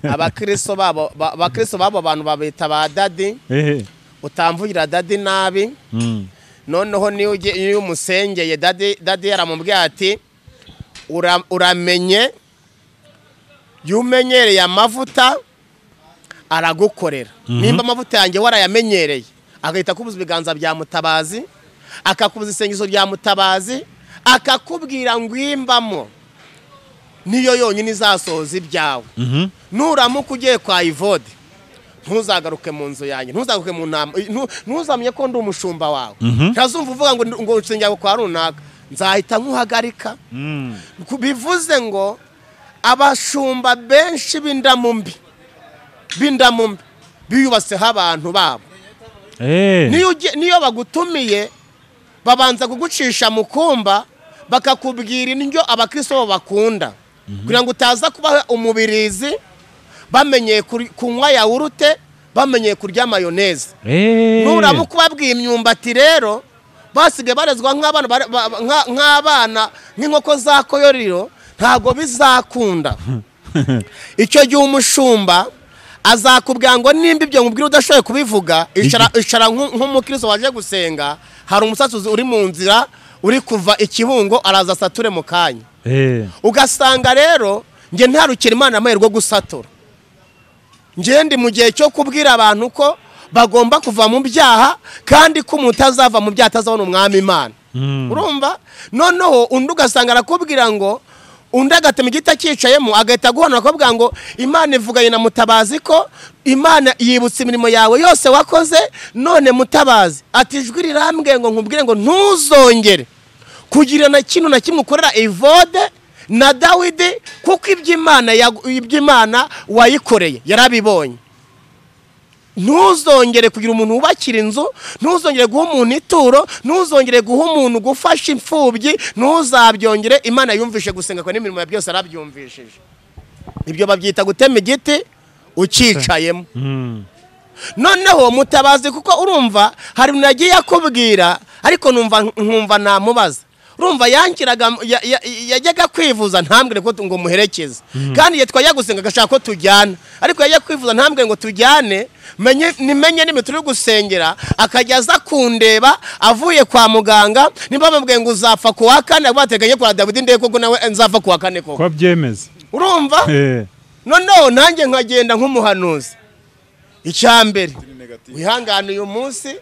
Abakristo babo abakristo babo abantu babeta ba dadi. Utamvugira dadi nabi. Noneho niyo iyo umusengeye dadi yaramubwiye ati uramenye yumenyereye amavuta aragukorera. Nimba amavuta yanjye warayamenyereye, agahita kubuza ibiganza bya Mutabazi, akakubuza isengesho rya Mutabazi, akakubwira ngwimbamo niyo yonyine izasohoza ibyawe. Nuramuka ugiye kwa Ivode ntuzagaruke mu nzu yanjye, ntuzagaruke mu ntama, ntuzamenye ko ndi umushumba wawe. Ntazumva uvuga ngo nsengera kwa runaka, nzahita nkuhagarika. Bivuze ngo abashumba benshi b'indamu mbi biyubatseho abantu babo. Niyo bagutumiye babanza kugucisha mu kumba, bakakubwira indyo abakristo bakunda kugira ngo utaza kuba umubirizi, bamenyeye kunywa yawurute, bamenyeye kurya mayoneze. Nuramuka ubabwiye imyumbati rero basigaye barezwa nk'abana nk'inkoko za koyoriro, ntago bizakunda. Icyo gihe umushumba azakubwira ngo nimba ibyo nkubwira udashoboye kubivuga, icara nk'umukristo waje gusenga, hari umusatsi uri mu nzira uri kuva ikibungo araza asature mu kanya. Ugasanga rero nge ntarukira Imana amahirwe gusatura. Nge ndi mu gihe cyo kubwira abantu ko bagomba kuva mu byaha, kandi ko umuntu azava mu byaha atazabona umwami Imana. Urumva? Noneho undi ugasanga arakubwira ngo undi agatema igiti akicayemo, agahita aguhanura akakubwira ngo Imana ivuganye na Mutabazi ko Imana yibutse imirimo yawe yose wakoze, none Mutabazi ati ijwi rirambwiye ngo nkubwire ngo ntuzongere kugira na kintu na kimwe ukorera Evode na Dawidi, kuko iby'Imana wayikoreye yarabibonye. Ntuzongere kugira umuntu wubakira inzu, ntuzongere guha umuntu ituro, ntuzongere guha umuntu gufasha imfubyi, ntuzabyongere. Imana yumvishe gusenga kwa n'imirimo ya byose arabyumvishije. Ibyo babyita gutema igiti ucicayemo. Noneho Mutabazi kuko urumva hari umuntu yagiye akubwira, ariko numva nkumva namubaza. Urumva yankiraga yajyaga kwivuza ntambwire ko ngo muherekeze, kandi yitwa yagusenga agashaka ko tujyana, ariko yajya kwivuza ntambwire ngo tujyane, nimenye nime turi gusengera, akajya aza kundeba avuye kwa muganga, nimba bamubwiye ngo uzapfa kuwa kane, bateganye kwa Dawidi ndeye koko nawe nzapfa kuwa kane koko ko byemeza. Urumva? Noneho nanjye nkagenda nk'umuhanuzi. Icyambere wihangane uyu munsi,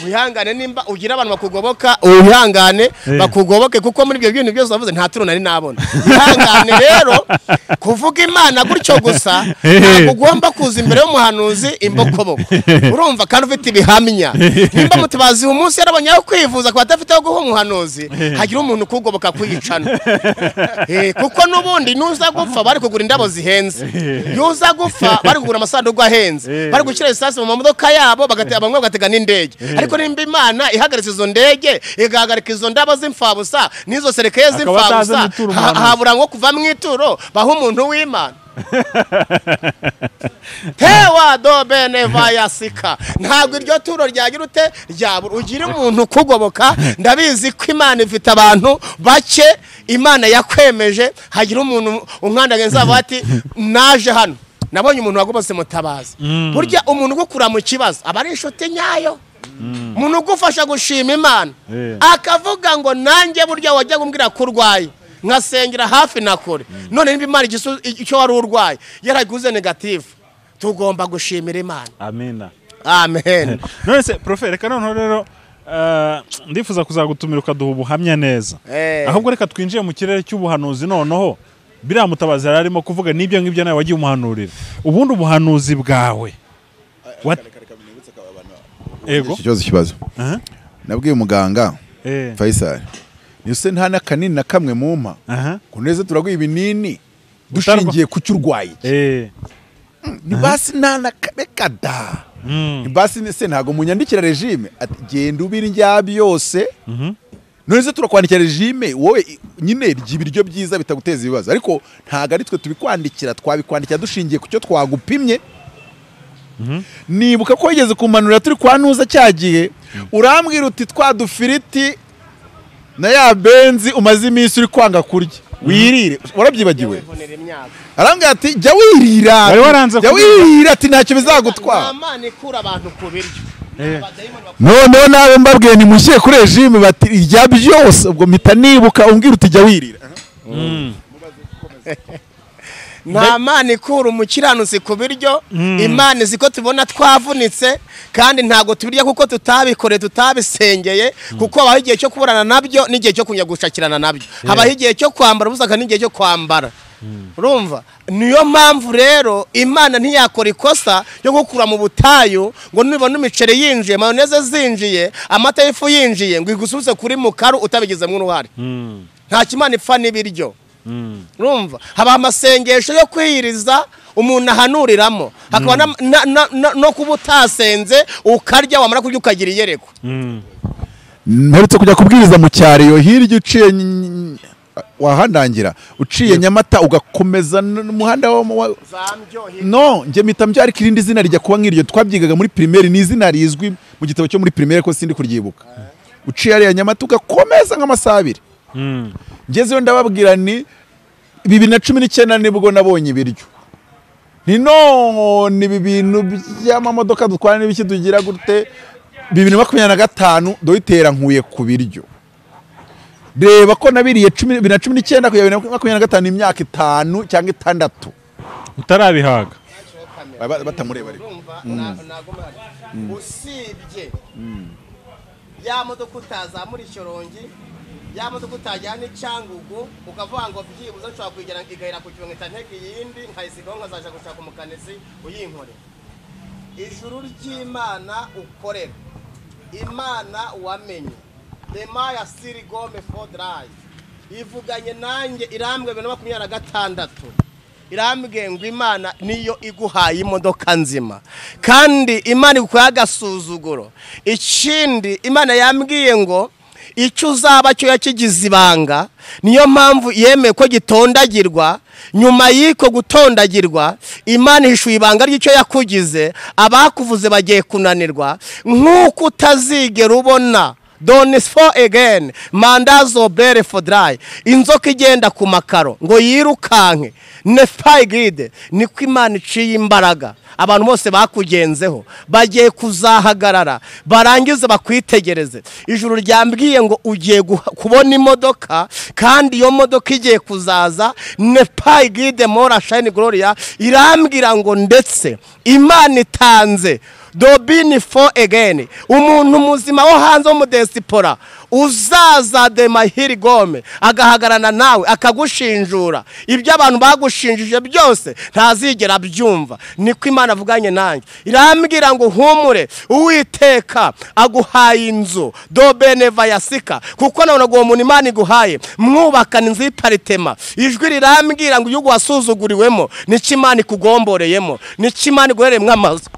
wihangane nimba ugira abantu bakugoboka, wihangane bakugoboke, kuko muri ibyo bintu byose wavuze nta turo nari nabona. Wihangane rero kuvuga Imana gutyo gusa, ntabwo ugomba kuza imbere y'umuhanuzi imbokoboko. Urumva? Kandi ufite ibihamya. Nimba Mutabazi umunsi yarabonye aho kwivuza kwa adafite aho guha umuhanuzi, hagira umuntu kugoboka kwiyicana. Kuko nubundi nuza gupfa bari kugura indabo zihenze, yuza gupfa bari kugura amasanduku ahenze, bari gushyira esase mu mamodoka yabo, bagatega bamwe bagatega n'indege. Ariko nimba Imana ihagaritse izo ndege, igahagarika izo ndabo z'imfabusa n'izo serekeye z'imfabusa, habura ngo kuva mu ituro baho umuntu w'Imana. Tewa do bene vayasika. Ntabwo iryo turo ryagira ute ryabura ugira umuntu kugoboka. Ndabizi ko Imana ifite abantu bake Imana yakwemeje, hagira umuntu unkandage nzaba ati naje hano nabonye umuntu wagobose Mutabazi. Burya umuntu ugukura mu kibazo aba ari inshuti nyayo. Umuntu ugufasha gushima Imana akavuga ngo nanjye burya wajya kumbwira ko urwaye nkasengera hafi na kure, none nimba Imana icyo wari urwaye yaraguze negative, tugomba gushimira Imana. Amina. Amen. None se profe, reka noneho rero Ndifuza kuzagutumira ukaduha ubuhamya neza. Ahubwo reka twinjiye mu kirere cy'ubuhanuzi noneho. Biriya Mutabazi yari arimo kuvuga n'ibyo ngibyo nawe wagiye umuhanurira. Ubundi ubuhanuzi bwawe. Ego. Ikibazo. Nabwiye umuganga Faisal. Nise nta n'akanini na kamwe mumpa. Kuneze turaguha ibinini dushingiye ku cyo urwaye. Ni basi nta na reka da. Ni basi se ntago munyandikira regime ati genda ubirya byose. None turakwandikira regime wowe nyine rya ibiryo byiza bitaguteza ibibazo, ariko ntago ari twe tubikwandikira, twabikwandikira dushingiye ku cyo twagupimye. Nibuka ko wigeze kumanura turi kwa Ntuza cyagihe urambwira uti twa dufiriti na ya benzi umaze iminsi uri kwanga kurya wirire, warabyibagiwe. Arambwira ati jya wirira, jya wirira ati ntacyo bizagutwara. Noneho nawe mbabwiye ni mushyire kuri regime bati irya byose, ubwo mpita nibuka umbwira uti jya wirira. Nta Mana ikura umukiranutsi ku biryo. Imana izi ko tubona twavunitse kandi ntago tubirya kuko tutabikoreye tutabisengeye, kuko habaho igihe cyo kuburana nabyo n'igihe cyo kujya gushakirana nabyo, habaho igihe cyo kwambara ubusaka n'igihe cyo kwambara. Urumva niyo mpamvu rero Imana ntiyakora ikosa yo gukura mu butayu ngo nibona imiceri yinjiye, mayoneze zinjiye, amata y'ifu yinjiye ngo igusubize kuri mukaru utabigizemo uruhare. Nta kimana ipfa n'ibiryo. Urumva haba amasengesho yo kwiyiriza umuntu ahanuriramo, hakaba no kuba utasenze ukarya wamara kurya ukagira iyerekwa. Mperutse kujya kubwiriza mu cyaro hirya uciye wahandangira uciye Nyamata ugakomeza n'umuhanda wa no nge mpita mbyara irindi zina rijya kuba nk'iryo twabyigaga muri primaire, ni izina rizwi mu gitabo cyo muri primaire ko sindi kuryibuka. Uciye ariya Nyamata ugakomeza nk'amasaha abiri. Ngezeyo ndababwira ni 2019 nibwo nabonye ibiryo. Ni none ibi bintu by'amamodoka dutwara n'ibiki tugira gute 2025 doitera nkuye ku biryo. Reba ko nabiriye 2019 kugera 2025 imyaka 5 cyangwa 6 utarabihaga. Batamureba ariko. Usibye ya modoka utazamura ishyorongi, ya modoka utajyana icyangugu ukavuga ngo byibuze nshobora kugera igahera ku kilometero ntege yindi nkayisigaho nkazaja gushaka umukanizi uyinkore. Ijuru ry'Imana ukorera, Imana wamenye, Demaya Siri Gome for Drive ivuganye nanjye irambwe 2026 irambwe ngo Imana niyo iguhaye imodoka nzima kandi Imana igukuye agasuzuguro. Ikindi Imana yambwiye ngo icyo uzaba cyo yakigize ibanga, niyo mpamvu yemeye ko gitondagirwa. Nyuma y'iko gutondagirwa Imana ihishuye ibanga ry'icyo yakugize, abakuvuze bagiye kunanirwa. Nk'uko utazigera ubona Donis for again mandazo bere for dry inzoka igenda ku makaro ngo yirukanke nefayigide, niko Imana iciye imbaraga. Abantu bose bakugenzeho bagiye kuzahagarara barangize bakwitegereze. Ijuru ryambwiye ngo ugiye kubona imodoka kandi iyo modoka igiye kuzaza nefayigide mora shine gloria. Irambwira ngo ndetse Imana itanze dobini for again umuntu muzima wo hanze wo mu diaspora uzaza de mahiri gome agahagarana nawe akagushinjura ibyo abantu bagushinjije byose ntazigera abyumva. Niko Imana avuganye nanjye irambwira ngo humure Uwiteka aguhaye inzu dobeneva yasika, kuko none uwo muntu Imana iguhaye mwubakana inzu y'iparitema. Ijwi rirambwira ngo igihugu wasuzuguriwemo nicyo Imana ikugomboreyemo, nicyo Imana iguhereyemo amazu.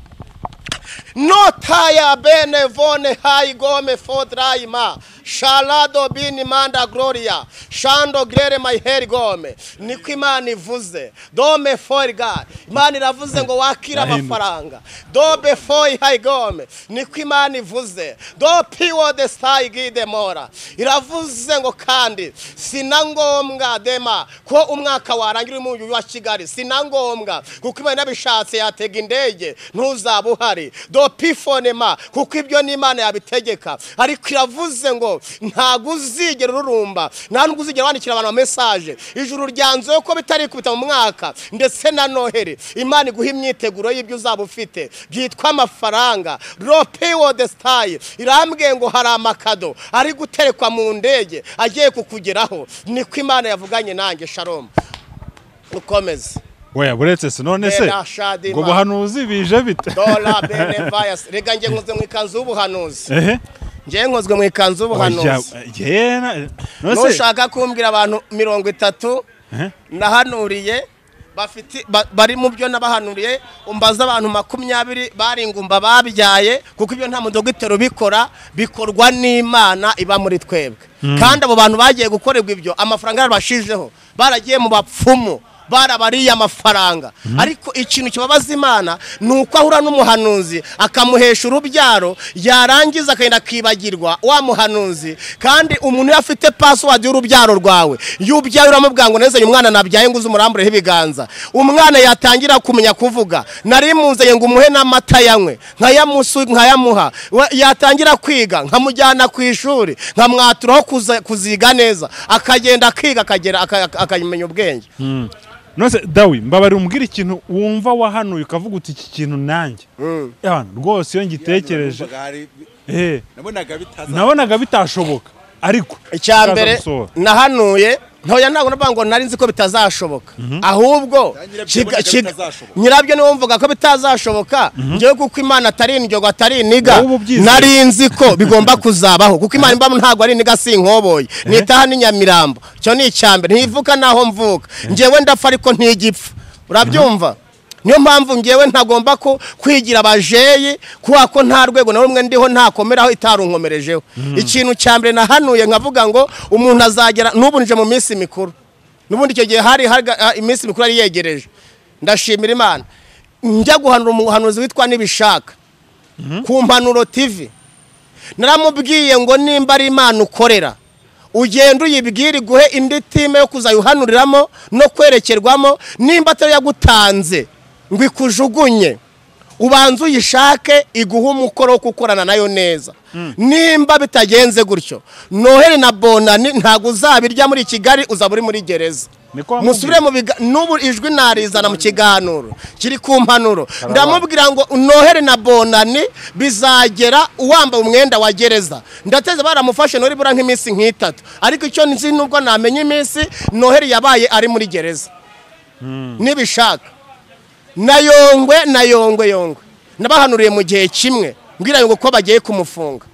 Notaya benevone hai gome fodraima shalado bini manda gloria shando grere my hair gome. Niko Imana ivuze dome for God. Imana iravuze ngo wakira amafaranga dobe for hai gome. Niko Imana ivuze do piwo de sai gide mora. Iravuze ngo kandi sinangombwa dema ko umwaka warangira mu wa Kigali, sinangombwa kuko Imana nabishatse yatega indege ntuzaba uhari do pifonema, kuko ibyo ni Imana yabitegeka. Ariko iravuze ngo ngo ntago uzigera ururumba, nta nubwo uzigera wandikira abantu message. Ijuru ryanzuye ko bitarikubita mu mwaka ndetse na Noheli. Imana iguha imyiteguro y'ibyo uzaba ufite byitwa amafaranga. Rope the style irambwiye ngo hari amakado ari guterekwa mu ndege agiye kukugeraho. Niko Imana yavuganye nanjye. Shalom. Ukomeze. Oya buretse se none se ngo buhanuzi bije bite? Dola benevayas. Rega nge nkozwe mu ikanzu y'ubuhanuzi. Nge nkozwe mu ikanzu y'ubuhanuzi. Nushaka kumbwira abantu 30 nahanuriye bafite bari mu byo nabahanuriye, umbaza abantu 20 bari ingumba babyaye, kuko ibyo nta mudogitero bikora, bikorwa n'Imana iba muri twebwe. Kandi abo bantu bagiye gukorerwa ibyo amafaranga yarabashijeho, baragiye mu bapfumu, barabariye amafaranga. Ariko ikintu kibabaza Imana nuko ahura n'umuhanuzi akamuhesha urubyaro, yarangiza akagenda akibagirwa wa muhanuzi. Kandi umuntu yafite password y'urubyaro rwawe, yubyaye uramubwira ngo nezanye umwana nabyaye ngo uzumurambureho ibiganza, umwana yatangira kumenya kuvuga, nari munzanye ngo umuhe n'amata yanywe, nkayamuha, yatangira kwiga nkamujyana ku ishuri, nkamwaturaho kuziga neza, akagenda akiga akagera akamenya ubwenge. Nose Dawi, mbabari umbwira ikintu wumva wahanuye ukavuga uti iki kintu nanjye rwose iyo ngitekereje nabonaga bitashoboka, ariko icya mbere nahanuye ntoya ntabwo navuga ngo nari nzi ko bitazashoboka, ahubwo nyirabyo niwe wumvaga ko bitazashoboka. Ngewe kuko Imana atari indyogo atari iniga, nari nzi ko bigomba kuzabaho, kuko Imana imba ntabwo ari iniga, si inkoboyi, nitaha ni Nyamirambo. Icyo ni icya mbere, ntivuka naho mvuka, ngewe ndapfa ariko ntigipfa. Urabyumva? Niyo mpamvu ngewe ntagomba ko kwigira abajeyi, kuko ko nta rwego na rumwe ndiho ntakomeraho itarunkomerejeho. Ikintu cya mbere nahanuye nkavuga ngo umuntu azagera, n'ubu nje mu minsi mikuru, n'ubundi icyo gihe hari iminsi mikuru yari yegereje. Ndashimira Imana, njya guhanura umuhanuzi witwa Nibishaka ku Mpanuro TV, naramubwiye ngo nimba ari Imana ukorera, ugenda uyibwire iguhe indi time yo kuzayuhanuriramo no kwerekerwamo, nimba atari yagutanze ngo ikujugunye, ubanze uyishake iguhe umukoro wo gukorana nayo neza. Nimba bitagenze gutyo, Noheli na Bonani ntago uzabirya muri Kigali, uzaba uri muri gereza. Musubire mu n'ubu ijwi narizana mu kiganiro kiri ku Mpanuro, ndamubwira ngo Noheli na Bonani bizagera uwambaye umwenda wa gereza. Ndateze baramufashe Noheli bura nk'iminsi nk'itatu, ariko icyo nzi nubwo namenye iminsi, Noheli yabaye ari muri gereza. Nibishaka na Yongwe na Yongwe Yongwe nabahanuriye mu gihe kimwe, mbwira ngo ko bagiye kumufunga.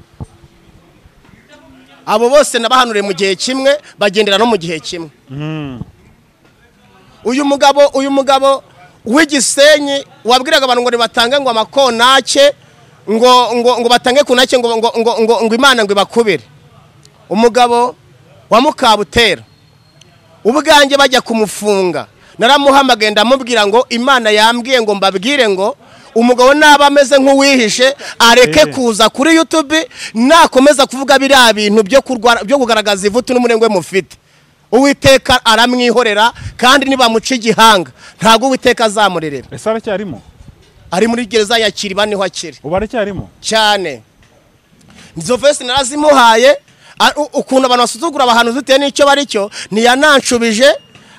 Abo bose nabahanuriye mu gihe kimwe, bagendera no mu gihe kimwe. Uyu mugabo w'igisenyi wabwiraga abantu ngo nibatange ngo amakonake, ngo ngo ngo batange kunake, ngo ngo ngo ngo Imana ngo ibakubire. Umugabo wa Mukabutera ubwanjye bajya kumufunga, naramuhamagaye ndamubwira ngo Imana yambwiye ngo mbabwire ngo umugabo naba ameze nk'uwihishe areke kuza kuri YouTube, nakomeza kuvuga biriya bintu byo kugaragaza ivutu n'umurengwe mufite, Uwiteka aramwihorera, kandi nibamuca igihanga ntago Uwiteka azamurerera. Ese aracyarimo? Ari muri gereza ya Kiriba niho akiri. Ubu aracyarimo? Cyane. Izo verse narazimuhaye, ukuntu abantu basuzugura abahanuzi bitewe n'icyo bari cyo, ntiyananshubije.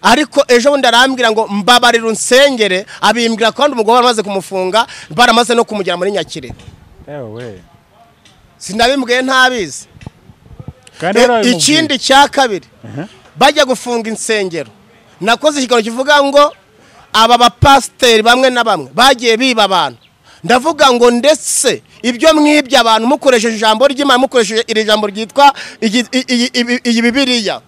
Ariko ejo bundi arambwira ngo mbabarira unsengere, abimbwira kandi umugabo baramaze kumufunga, baramaze no kumugera muri Nyakire. Ewe sinabimbwiye ntabizi. Ikindi cya kabiri, bajya gufunga insengero, nakoze ikiganiro kivuga ngo aba bapasiteri bamwe na bamwe bagiye biba abantu. Ndavuga ngo ndetse ibyo mwibye abantu mukoresheje ijambo ry'Imana, mukoresheje iri jambo ryitwa iyi Bibiliya,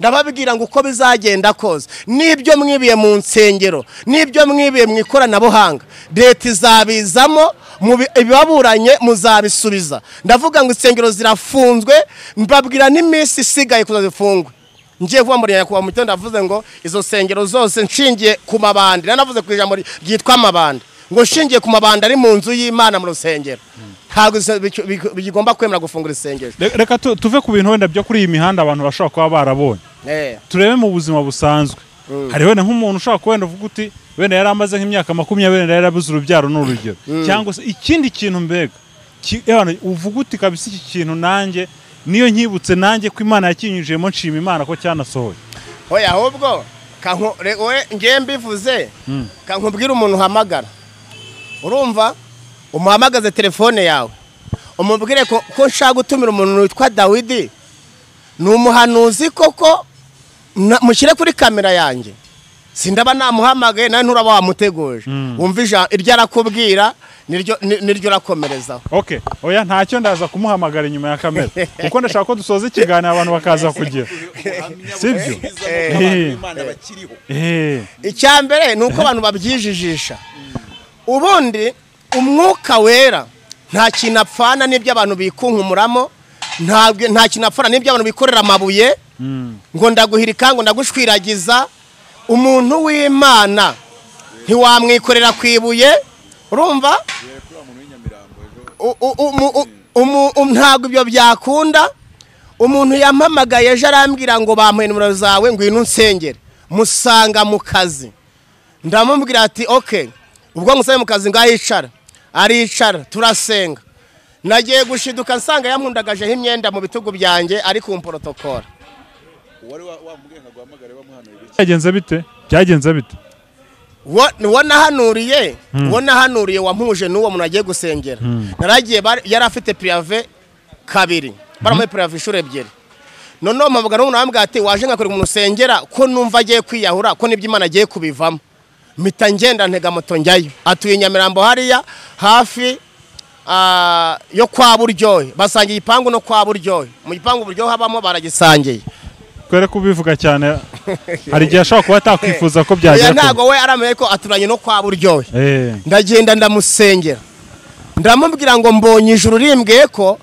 ndababwira ngo uko bizagenda kose, nibyo mwibiye mu nsengero, nibyo mwibiye mu ikoranabuhanga, leta izabizamo, ibibaburanye muzabisubiza. Ndavuga ngo insengero zirafunzwe, mbabwira n'iminsi isigaye kuzazifungwa. Ngiye vuba muri nyakubahwa mu gitondo ndavuze ngo izo nsengero zose nshingiye ku mabandi, nanavuze ku ijambo ryitwa amabandi, ngo nshingiye ku mabandi ari mu nzu y'Imana mu rusengero, ntabwo bigomba kwemera gufungura insengero. Reka tuve ku bintu wenda byo kuri iyi mihanda abantu bashobora kuba barabonye, turebe mu buzima busanzwe. Hari wenda nk'umuntu ushobora kuba wenda uvuga uti wenda yari amaze nk'imyaka 20 yarabuze urubyaro n'urugero, cyangwa se ikindi kintu mbega uvuga uti kabisa iki kintu nanjye Niyo nkibutse nanjye ko Imana yakinyujiyemo, nshima Imana ko cyanasohoye. Oya, ahubwo ngewe mbivuze, kankubwira umuntu uhamagara, urumva, umuhamagaze telefone yawe umubwire ko nshaka gutumira umuntu witwa Dawidi, ni umuhanuzi koko, mushyire kuri kamera yanjye. Sindaba namuhamagaye nawe nturaba wamuteguje, wumva iryo arakubwira niryo urakomerezaho. Okay, oya ntacyo, ndaza kumuhamagara inyuma ya kamera kuko ndashaka ko dusoza ikiganiro abantu bakaza kugira, sibyo? Icya mbere ni uko abantu babyijijisha. Ubundi umwuka wera nta kintu apfana n'ibyo abantu bikunkumuramo, nta kintu apfana n'ibyo abantu bikorera amabuye ngo ndaguhirika, ngo ndagushwiragiza. Umuntu w'Imana ntiwamwikorera ku ibuye, urumva? Ntabwo ibyo byakunda. Umuntu yampamagaye ejo arambwira ngo bamuhe nimero zawe ngwino unsengere, musanga mu kazi. Ndamubwira ati okay, ubwo ngusabe mu kazi ngahicara, aricara turasenga. Nagiye gushiduka nsanga yampundagajeho imyenda mu bitugu byanjye ari ku protocol. Byagenze bite? Byagenze bite? Uwo nahanuriye wampuje n'uwo muntu agiye gusengera. Naragiye, yari afite prive kabiri, baramuhe prive inshuro ebyiri. Noneho mpamagara n'umuntu arambwira ati waje ngakorera umuntu usengera ko numva agiye kwiyahura, ko n'ibyo Imana agiye kubivamo. Mpita ngenda ntega moto njyayo. Atuye i Nyamirambo hariya hafi yo kwa Buryohe, basangiye igipangu no kwa Buryohe. Mu gipangu Buryohe habamo baragisangiye. Kwere kubivuga cyane, hari igihe ashobora kuba atakwifuza ko byagera. Ntabwo we aramenye ko aturanye no kwa Buryohe. Ndagenda ndamusengera, ndamubwira ngo mbonye ijuru rimbwiye ko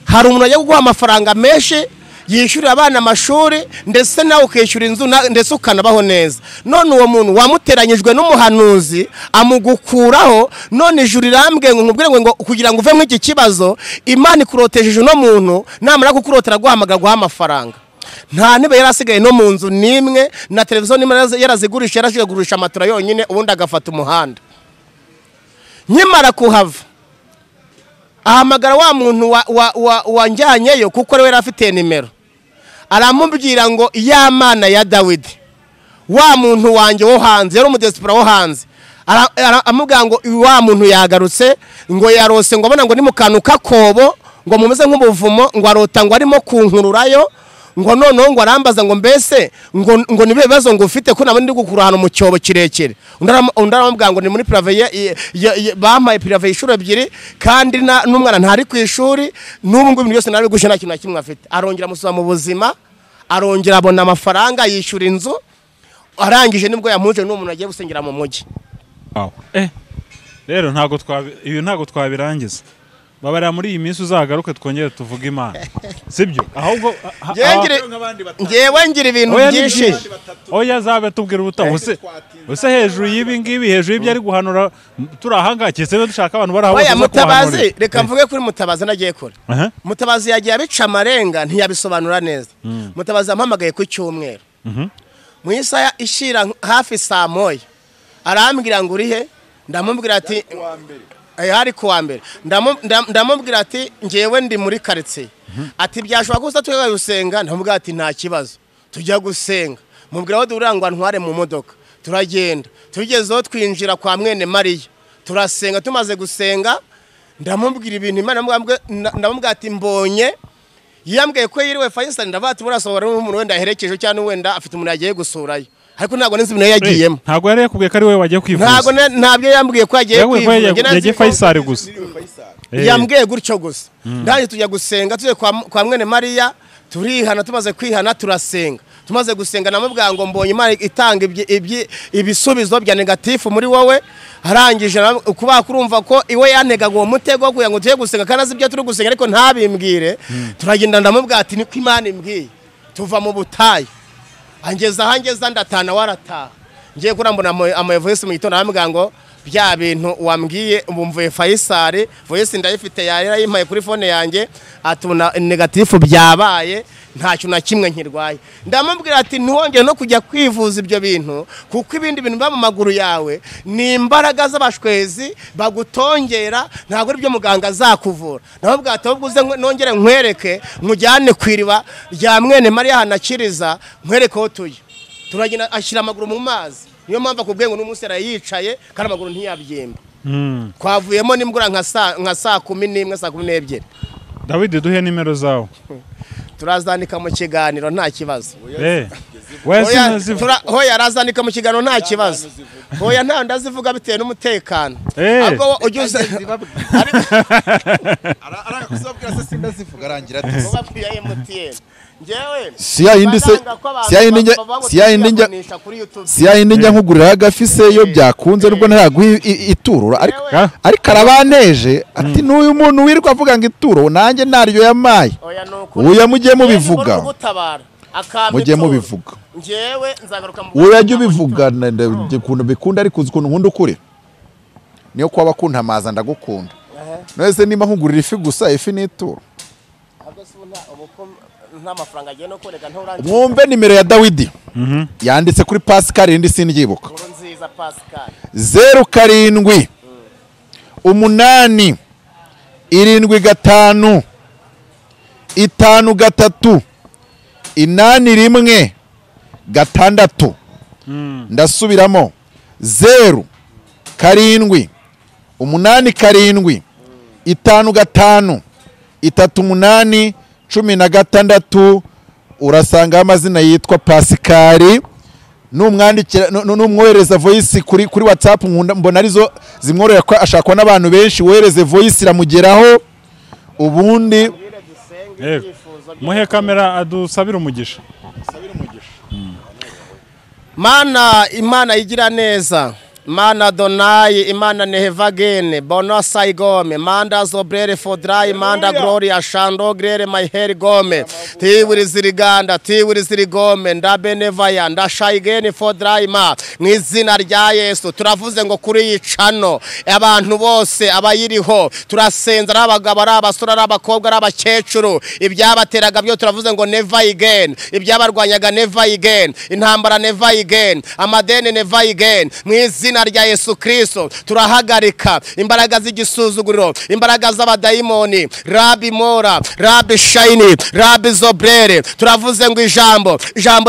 hari umuntu ajya kuguha amafaranga menshi yishyurira abana amashuri, ndetse nawe ukishyura inzu, ndetse ukanabaho neza. None uwo muntu wamuteranyijwe n'umuhanuzi amugukuraho, none ijuru rirambwiye ngo nkubwire ngo kugira ngo uve muri iki kibazo Imana ikurotejeje uno muntu, namara kukurotera guhamagara guha amafaranga. Nta ntebe yari asigaye no mu nzu n'imwe, na televiziyo n'imwe yarazigurisha, yarashiye kugurisha amatora yonyine, ubundi agafata umuhanda. Nkimara kuhava ahamagara wa muntu wanjyanyeyo, kuko we yari afite nimero, aramubwira ngo ya Mana ya Dawidi, wa muntu wanjye wo hanze, yari umudesipora wo hanze, amubwira ngo wa muntu yagarutse, ngo yarose ngo abona ngo ni mu kantu k'akobo, ngo mumeze nk'ubuvumo, ngo arota ngo arimo kunkururayo, ngo noneho ngo arambaza ngo mbese ngo nibe bibazo ngo ufite ko nabandi gukura ahantu mu cyobo kirekire. Undi aramubwira ngo ni muri prive, bampaye prive inshuro ebyiri, kandi n'umwana ntari ku ishuri, n'ubu ngubu ibintu byose narabigushe nta kintu na kimwe afite. Arongera amusubiza mu buzima, arongera abona amafaranga yishyura inzu, arangije nibwo yampuje n'uwo muntu agiye gusengera mu mujyi. Rero ntabwo ibi ntabwo twabirangiza. Babarira muri iyi minsi uzagaruke twongere tuvuge Imana, sibyo? Ahubwo ngewe ngira ibintu byinshi. Oya zabe tubwira ubutaha use hejuru y'ibi ngibi, hejuru y'ibyo ari guhanura turi ahangaha, sebe dushaka abantu bari aho baza kuhanura. Reka mvuge kuri Mutabazi nagiye kure. Mutabazi yagiye abica amarenga ntiyabisobanura neza. Mutabazi yampamagaye ku cyumweru mu isaha ishira hafi saa moya, arambwira ngo urihe? Ndamubwira ati hari kuwa mbere. Ndamubwira ati ngewe ndi muri quartier. Ati byashobora kuza tujya gusenga? Ndamubwira ati nta kibazo, tujya gusenga. Mubwira aho duhurira ngo antware mu modoka, turagenda. Tugezeho twinjira kwa mwene Mariya, turasenga. Tumaze gusenga ndamubwira ibintu Imana, ndamubwira ati mbonye yambwiye ko yiriwe Faisal, ndavuga ati burasohora n'umuntu wenda aherekeje cyangwa wenda afite umuntu yagiye gusurayo, ariko ntabwo nzi ibintu yagiyemo. Ntabwo yari yakubwiye ko ari wowe wagiye kwivuza? Ntabwo ntabyo yambwiye ko yagiye kwivuza, yagiye Faisal gusa, yambwiye gutyo gusa. Ndangije tujya gusenga, tujye kwa mwene Mariya, turihana. Tumaze kwihana turasenga. Tumaze gusenga namubwira ngo mbonye Imana itanga ibisubizo bya negatifu muri wowe. Arangije kuba kurumva ko iwe yantegaga uwo mutego kugira ngo tujye gusenga kandi azi ibyo turi gusenga ariko ntabimbwire. Turagenda ndamubwira ati niko Imana imbwiye. Tuva mu butayu, angeza ahangeza ndatana warataha. Ngiye kurambona ama voice mu gitondo arambwira ngo Bya bintu wambwiye ubu mvuye Faisal, voice ndayifite yarayimpaye kuri phone yanjye, atuna negative byabaye ntacyo na kimwe nkirwaye. Ndamubwira ati ntiwongere no kujya kwivuza ibyo bintu, kuko ibindi bintu biba mu maguru yawe ni imbaraga z'abashwezi bagutongera, ntabwo ari byo muganga azakuvura. Ndamubwira ati ahubwo uze nongere nkwereke, nkujyane ku iriba rya mwene Mariya hanakiriza, nkwereke aho tuye. Turagenda ashyira amaguru mu mazi. Niyo mpamvu akubwiye ngo n'umunsi yarayicaye kandi amaguru ntiyabyimba. Twavuyemo nimugura nka saa 11 saa 12. Dawidi duhe nimero zawe. Turazandika mu kiganiro nta kibazo. Hoya arazandika mu kiganiro nta kibazo. Hoya nta ndazivuga bitewe n'umutekano. Ahubwo ujye arakuzabwira se sindazivuga arangira ati ubabwiye MTN. Njyewe si yindi njya nkugurira agafi se yo byakunze nubwo ntaraguha ituro, ariko arabanteje ati n'uyu muntu wirirwa avuga ngo ituro nanjye naryo yamaye. Uya mujye mubivuga, mujye mubivuga. Njyewe nzagaruka mu uya jya ubivuga ukuntu bikunda, ariko uzi ukuntu nkunda ukuri niyo kwaba kuntamaza ndagukunda. None nimba nkugurira ifi gusa, ifi ni ituro. Mwumve nimero ya Dawidi yanditse kuri Pascal, indi sinryibuka. 0 7 8 7 5 5 3 8 1 6. Ndasubiramo 0 7 8 7 5 5 3 8 16. Urasanga amazina yitwa Pascal. Numwandikira numwohereza voice kuri WhatsApp, mbona arizo zimworohera ko ashakwa n'abantu benshi. Wohereze voice iramugeraho. Ubundi muhe kamera adusabira umugisha. Mana Imana igira neza, Mana Donai, Imana Nehevagene, Bono Saigome, Manda Zobrere Fodrai, Manda Gloria, Shando Grere Maiheri Gome, Tiwiri Ziriganda, Tiwiri Zirigome, Ndabenevaya, Ndashaigene Fodrai ma, mu izina rya Yesu, turavuze ngo kuri iyi channel, abantu bose abayiriho, turasenza ari abagabo, ari abasore, ari abakobwa, ari abakecuru, ibyabateraga byo turavuze ngo never again, ibyabarwanyaga never again, intambara never again, amadeni never again, mu izina rya Yesu Kristo turahagarika imbaraga z'igisuzuguriro, imbaraga z'abadayimoni, Rabi Mora, Rabi Shaini, Rabi Zobrere. Turavuze ngo ijambo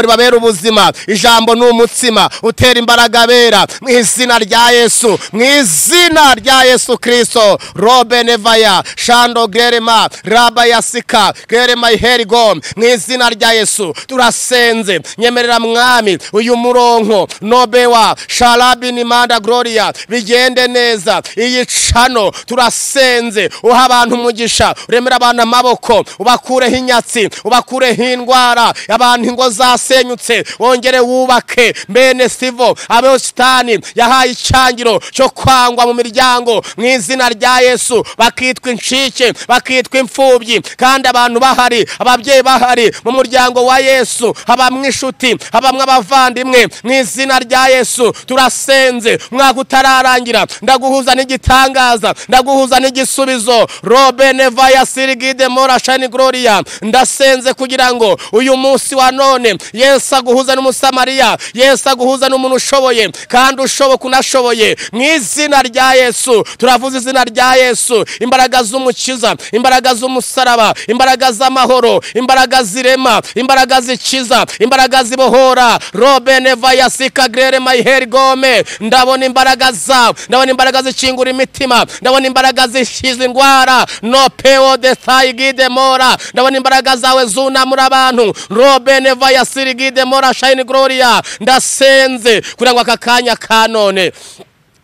ribabera ubuzima, ijambo ni umutsima utera imbaraga bera, mu izina rya Yesu, mu izina rya Yesu Kristo. Robenevaya, Shando Grerema, Raba Yasika, Grerema Iherigom, mu izina rya Yesu turasenze. Nyemerera mwami uyu muronko nobewa Sharabini Manda Gloria bigende neza. Iyi chano turasenze, uha abantu umugisha, uremera abantu amaboko, ubakureho inyatsi, ubakureho indwara, abantu ingo zasenyutse wongere wubake. Bene sivo abo Sitani yahaye icyangiro cyo kwangwa mu miryango, mu izina rya Yesu bakitwa incike, bakitwa imfubyi, kandi abantu bahari, ababyeyi bahari mu muryango wa Yesu, habamwe inshuti, habamwe abavandimwe, mu izina rya Yesu turasenze. Umwaka utararangira ndaguhuza n'igitangaza, ndaguhuza n'igisubizo. Robenevaya Sirigide Mora Shani Gloria, ndasenze kugira ngo uyu munsi wa none Yesu aguhuza n'Umusamariya, Yesu aguhuza n'umuntu ushoboye kandi ushoboka unashoboye, mu izina rya Yesu. Turavuze izina rya Yesu, imbaraga z'umukiza, imbaraga z'umusaraba, imbaraga z'amahoro, imbaraga zirema, imbaraga zikiza, imbaraga zibohora. Robenevaya Sika Grere Maiheri Gome, ndabona imbaraga zawe, ndabona imbaraga zikingura imitima, ndabona imbaraga zishiza indwara, no peo de thaigide mora, ndabona imbaraga zawe zunamura abantu. Robenevaya Sirigide Mora Shine Gloria, ndasenze kugira ngo aka kanya ka none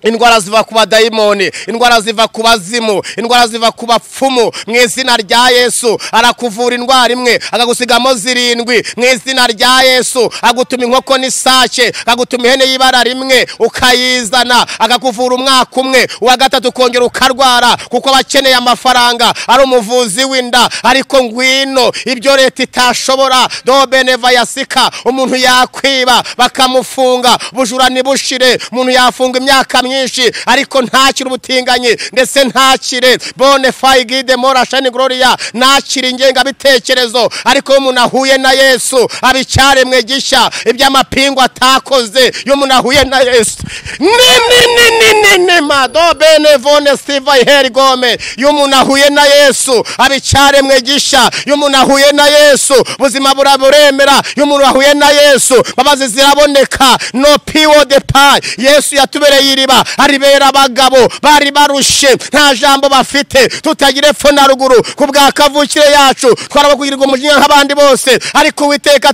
indwara ziva ku badayimoni, indwara ziva ku bazimu, indwara ziva ku bapfumu, mu izina rya Yesu. Arakuvura indwara imwe akagusigamo 7, mu izina rya Yesu. Agutuma inkoko n'isake, akagutuma ihene y'ibara rimwe ukayizana, akakuvura umwaka umwe, uwa gatatu ukongera ukarwara, kuko abakeneye amafaranga, ari umuvuzi w'inda. Ariko ngwino ibyo leta itashobora, dobeneva yasika, umuntu yakwiba bakamufunga, bujura nibushire, umuntu yafunga imyaka myinshi ariko ntakire ubutinganyi ndetse ntakire bone fayigide mora shani gloria, ntakire ingengabitekerezo. Ariko umuntu ahuye na Yesu abicyaremwe gishya, iby'amapingu atakoze. Iyo umuntu ahuye na Yesu ni ni ni ni ni mado bene vone siva heri gome. Iyo umuntu ahuye na Yesu abicyaremwe gishya. Iyo umuntu ahuye na Yesu buzima buraburemera. Iyo umuntu ahuye na Yesu babazi ziraboneka. No piwo de pai. Yesu yatubereye iriba, aribera abagabo bari barushe, nta jambo bafite, tutagire epfo na ruguru ku bwa kavukire yacu, twarabakugirirwa umujinya nk'abandi bose. Ariko Uwiteka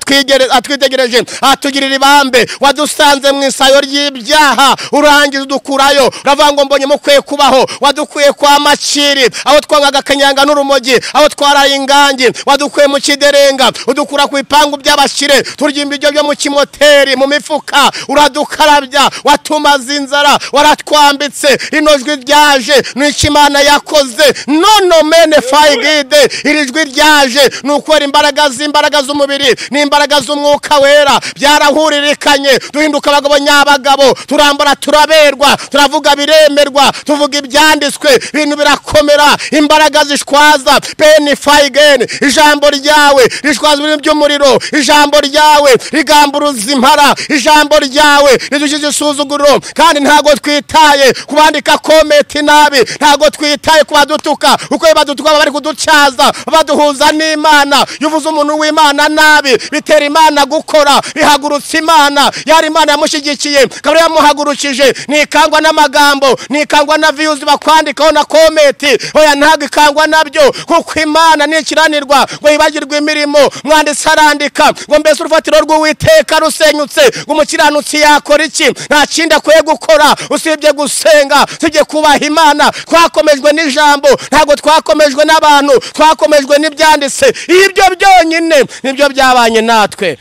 atwitegereje atugirira ibambe. Wadusanze mu isayo ry'ibyaha urangiza udukurayo, uravuga ngo mbonye mukwiye kubaho. Wadukuye kwa Makiri aho twangaga kanyanga n'urumogi, aho twaraye ingangi. Wadukuye mu kiderenga udukura ku bipangu by'abashire, turya ibiryo byo mu kimoteri mu mifuka, uradukarabya, watumaze inzara, waratwambitse. Rino jwi ryaje n'icyo Imana yakoze. Nono mene fayigide, iri jwi ryaje ni ukora imbaraga z'imbaraga z'umubiri n'imbaraga z'umwuka wera byarahuririkanye, duhinduka abagabo nyabagabo, turambara turaberwa, turavuga biremerwa, tuvuga ibyanditswe, ibintu birakomera, imbaraga zishwaza bene fayigene. Ijambo ryawe rishwaza ibintu by'umuriro, ijambo ryawe rigamburuza impara, ijambo ryawe ridukiza isuzuguriro. Kandi ntago twitaye kubandika kometi nabi, ntago twitaye kubadutuka, uko badutuka bari kuducaza, baduhuza n'Imana. Yuvuze umuntu w'Imana nabi bitera Imana gukora, bihagurutsa Imana. Yari Imana yamushyigikiye kabiri yamuhagurukije. Nikangwa n'amagambo, nikangwa na views bakwandikaho na kometi, oya ntago ikangwa nabyo, kuko Imana nikiranirwa ngo yibagirwe imirimo. Mwanditsi arandika ngo mbese urufatiro rw'Uwiteka rusenyutse, ngo umukiranutsi yakora iki? Nta kindi akwiye gukora usibye gusenga, usibye kubaha Imana. Twakomejwe n'ijambo, ntago twakomejwe n'abantu, twakomejwe n'ibyanditse. Ibyo byonyine nibyo byabanye natwe.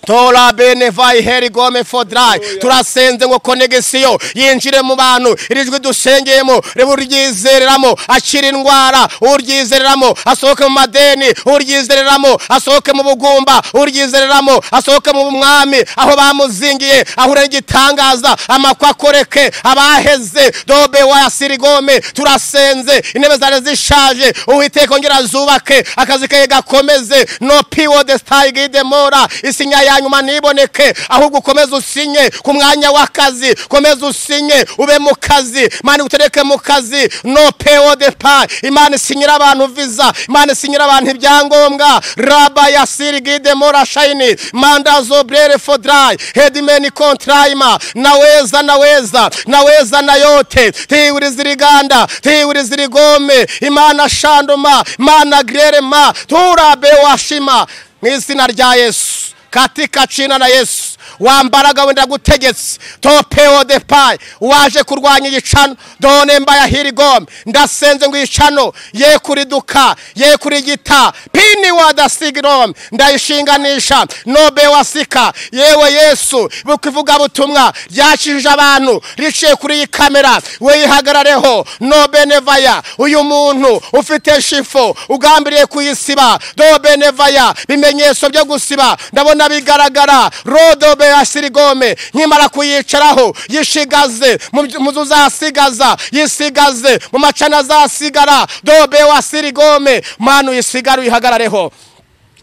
Tora bene vai heri gome fodrai. Turasenze ngo konegesiyo yinjire mu bantu. Iri jwi dusengeyemo reba uryizereramo akira indwara, uryizereramo asohoke mu madeni, uryizereramo asohoke mu bugumba, uryizereramo asohoke mu mwami aho bamuzingiye, ahure igitangaza, amakwa akoreke abaheze. Dobe wa sirigome. Turasenze intebe zare zishaje, Uwiteka ongera zubake, akazi kaye gakomeze. No piwo de stayigide mora isinya ya nyuma niboneke, ahubwo ukomeze usinye ku mwanya w'akazi, komeze usinye ube mu kazi, Imana igutereke mu kazi. No peo de pa. Imana isinyira abantu visa, Imana isinyira abantu ibyangombwa. Raba ya sirigide mora shayini manda zobrere fodrai hedimeni kontraima. Naweza naweza naweza na yote tiuriziriganda tiurizirigome. Imana shandoma, Imana grerema turabe washima mu izina rya Yesu, katika jina la Yesu. Wambaraga wenda gutegetse topeo de pai waje kurwanya igicano done mbaya hirigome. Ndasenze ngo icano ye kuriduka ye kurigita pini wadasigrom ndayishinganisha nobe wasika. Yewe Yesu bukivuga butumwa ryakijije abantu riciye kuri iyi kamera, we yihagarareho nobe nevaya. Uyu muntu ufite shifo ugambiriye kuyisiba dobe nevaya, bimenyetso byo gusiba ndabona bigaragara. Rodo asirigome nkimara kuyicaraho yishigaze muzu zasigaza, yisigaze mu macana zasigara. Dobe wasirigome manu yisigara uyihagarareho.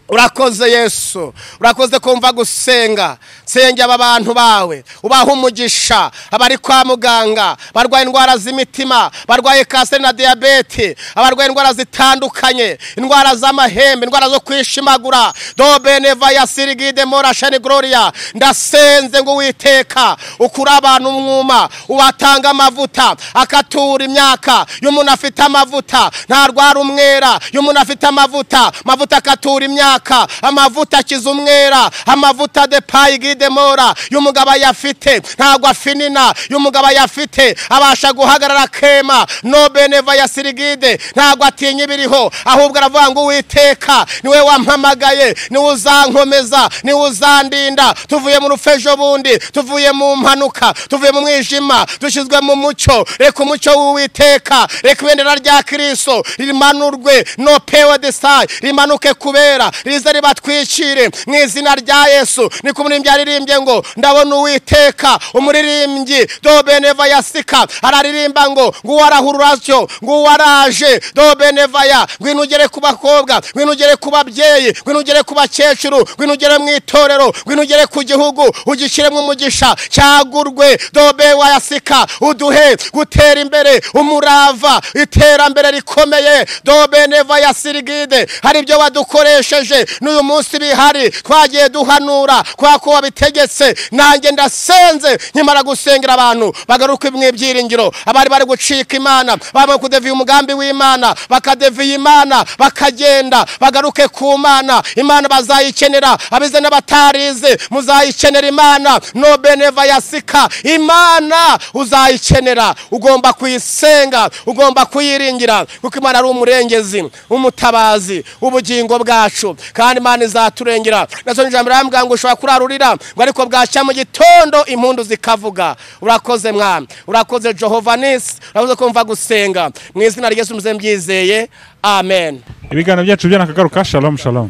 Urakoze Yesu, urakoze kumva gusenga. Senge aba bantu bawe ubaha umugisha, abari kwa muganga barwaye indwara z'imitima, barwaye kanseri na diyabete, abarwaye indwara zitandukanye, indwara z'amahembe, indwara zo kwishimagura. Dobe neva ya sirigide mora shani gloria. Ndasenze ngo Uwiteka ukura abantu umwuma, ubatanga amavuta akatura imyaka. Iyo umuntu afite amavuta ntarwara umwera. Iyo umuntu afite amavuta, amavuta akatura imyaka, amavuta akiza umwera, amavuta de payigide mora. Y'umugabo ayafite ntabwo afinina, y'umugabo ayafite abasha guhagarara kema. No beneva ya sirigide ntabwo atinya ibiriho, ahubwo aravuga ngo Uwiteka niwe wampamagaye, niwe uzankomeza, niwe uzandinda. Tuvuye mu rufejo bundi, tuvuye mu mpanuka, tuvuye mu mwijima, dushyizwe mu mucyo. Reka umucyo w'Uwiteka, reka ibendera rya Kristo rimanurwe. No pewe de sai rimanuke kubera, rize ribatwikire mu izina rya Yesu. Niko umuririmbyi yaririmbye ngo ndabona Uwiteka, umuririmbyi Dobeneva yasika araririmba ngo nguwarahururacyo, nguwaraje Dobenevaya, ngwino ugere ku bakobwa, ngwino ugere ku babyeyi, ngwino ugere ku bakecuru, ngwino ugere mu itorero, ngwino ugere ku gihugu, ugishyiremo umugisha cyagurwe. Dobewa yasika uduhe gutera imbere, umurava, iterambere rikomeye. Dobeneva yasirigide, hari ibyo wadukoresheje n'uyu munsi bihari, twagiye duhanura kwa ko wabitegetse. Nanjye ndasenze nkimara gusengera abantu bagaruka mu ibyiringiro, abari bari gucika Imana, bamaze kudeviya umugambi w'Imana, bakadeviya Imana bakagenda, bagaruke ku Mana. Imana bazayikenera, abize n'abatarize muzayikenera Imana. No beneva yasika, Imana uzayikenera, ugomba kuyisenga, ugomba kuyiringira, kuko Imana ari umurengezi, umutabazi ubugingo bwacu, kandi Imana izaturengera. Nazo ijambo rambwira ngo ushobora kurarurira ngo ariko bwacya mu gitondo impundu zikavuga. Urakoze Mwami, urakoze Jehova Nisi, urakoze kumva gusenga mu izina rya Yesu mbyizeye, amen. Ibiganiro byacu byanakagaruka. Shalom shalom.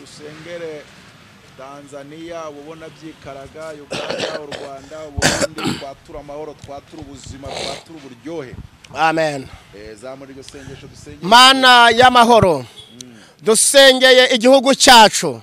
Dusengere Tanzania, ubona byikaraga, Uganda, u Rwanda, Burundi, twatura amahoro, twatura ubuzima, twatura uburyohe. Amen. Zamura iryo sengesho dusengere. Mana y'amahoro, dusengeye igihugu cyacu,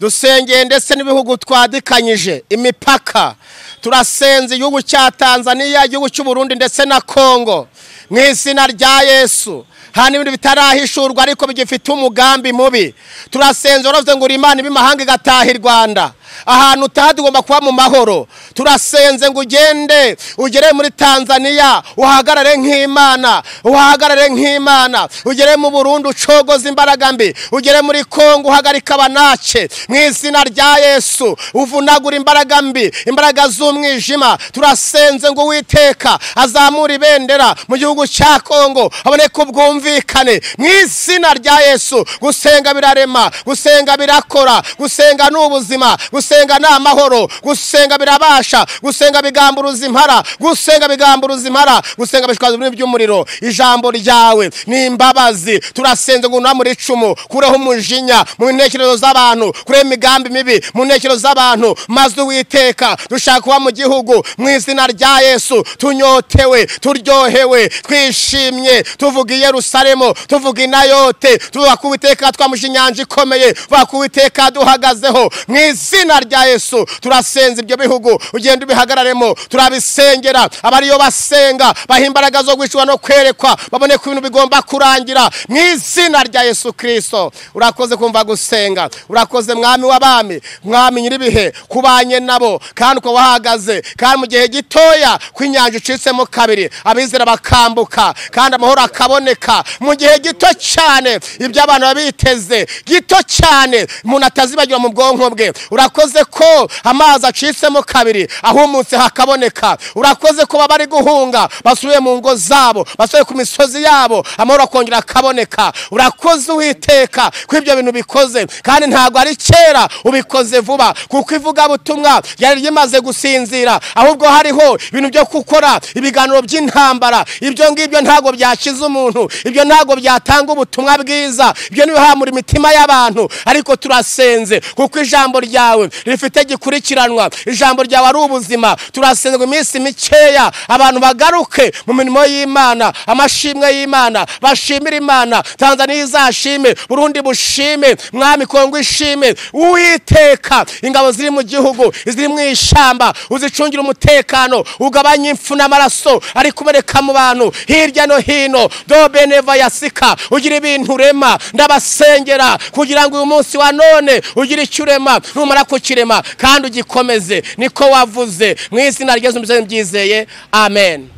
dusengeye ndetse n'ibihugu twadikanyije imipaka. Turasenze igihugu cya Tanzania, igihugu cy'u Burundi ndetse na Kongo mu izina rya Yesu. Hari n'ibindi bitarahishurwa ariko bigifite umugambi mubi. Turasenze uravuze ngo uri Imana ibimahanga igataha i Rwanda, ahantu utaha tugomba kuba mu mahoro. Turasenze ngo ugende ugere muri Tanzania uhagarare nk'Imana, uhagarare nk'Imana, ugere mu Burundi ucogoze imbaraga mbi, ugere muri Kongo uhagarika abanace mu izina rya Yesu, uvunagura imbaraga mbi, imbaraga z'umwijima. Turasenze ngo Uwiteka azamura ibendera mu gihugu cya Kongo, haboneke ubwumvikane mu izina rya Yesu. Gusenga birarema, gusenga birakora, gusenga ni ubuzima, gusenga ni amahoro, gusenga birabasha, gusenga bigamburuza impara, gusenga bigamburuza impara, gusenga bishwaza ibintu by'umuriro. Ijambo ryawe ni imbabazi. Turasenze ngo unamure icumu, kureho umujinya mu ntekerezo z'abantu, kureho imigambi mibi mu ntekerezo z'abantu, maze Uwiteka dushaka kuba mu gihugu mu izina rya Yesu, tunyotewe, turyohewe, twishimye, tuvuga i Yerusalemu, tuvuga i Nayote, tuvuga ku Uwiteka twamuje inyanja ikomeye, tuvuga ku Uwiteka duhagazeho mu izina rya Yesu. Turasenze ibyo bihugu ugenda ubihagararemo, turabisengera abariyo basenga baha imbaraga zo gwishwa no kwerekwa, babone ko ibintu bigomba kurangira mu izina rya Yesu Kristo. Urakoze kumva gusenga, urakoze Mwami w'abami, Mwami nyiribihe, kubanye nabo kandi uko wahagaze, kandi mu gihe gitoya kw'inyanja icitsemo kabiri abizera bakambuka kandi amahoro akaboneka mu gihe gito cyane, ibyo abantu babiteze gito cyane umuntu atazibagira mu bwonko bwe. Urakoze ko amazi acitsemo kabiri ahumutse hakaboneka. Urakoze ko bari guhunga basubiye mu ngo zabo, basubiye ku misozi yabo, amahoro akongera akaboneka. Urakoze Uwiteka ko ibyo bintu bikoze, kandi ntabwo ari kera, ubikoze vuba, kuko ivugabutumwa ryari rimaze gusinzira, ahubwo hariho ibintu byo gukora ibiganiro by'intambara. Ibyo ngibyo ntabwo byakiza umuntu, ibyo ntabwo byatanga ubutumwa bwiza, ibyo ntibihamura imitima y'abantu. Ariko turasenze kuko ijambo ryawe rifite gikurikiranwa, ijambo ryawe ari ubuzima. Turasenze iminsi mikeya abantu bagaruke mu mirimo y'Imana, amashimwe y'Imana, bashimira Imana. Tanzania izashime, Burundi bushime, Mwami Kongo ishime. Uwiteka ingabo ziri mu gihugu, iziri mu ishamba, uzicungira umutekano, ugabanye impfu n'amaraso ari kubereka mu bantu hirya no hino. Dobeneva yasika, ugira ibintu urema. Ndabasengera kugira ngo uyu munsi wa none ugire icyo urema, numara kukirema kandi ugikomeze, niko wavuze mu izina rya Yesu mbyizeye, amen.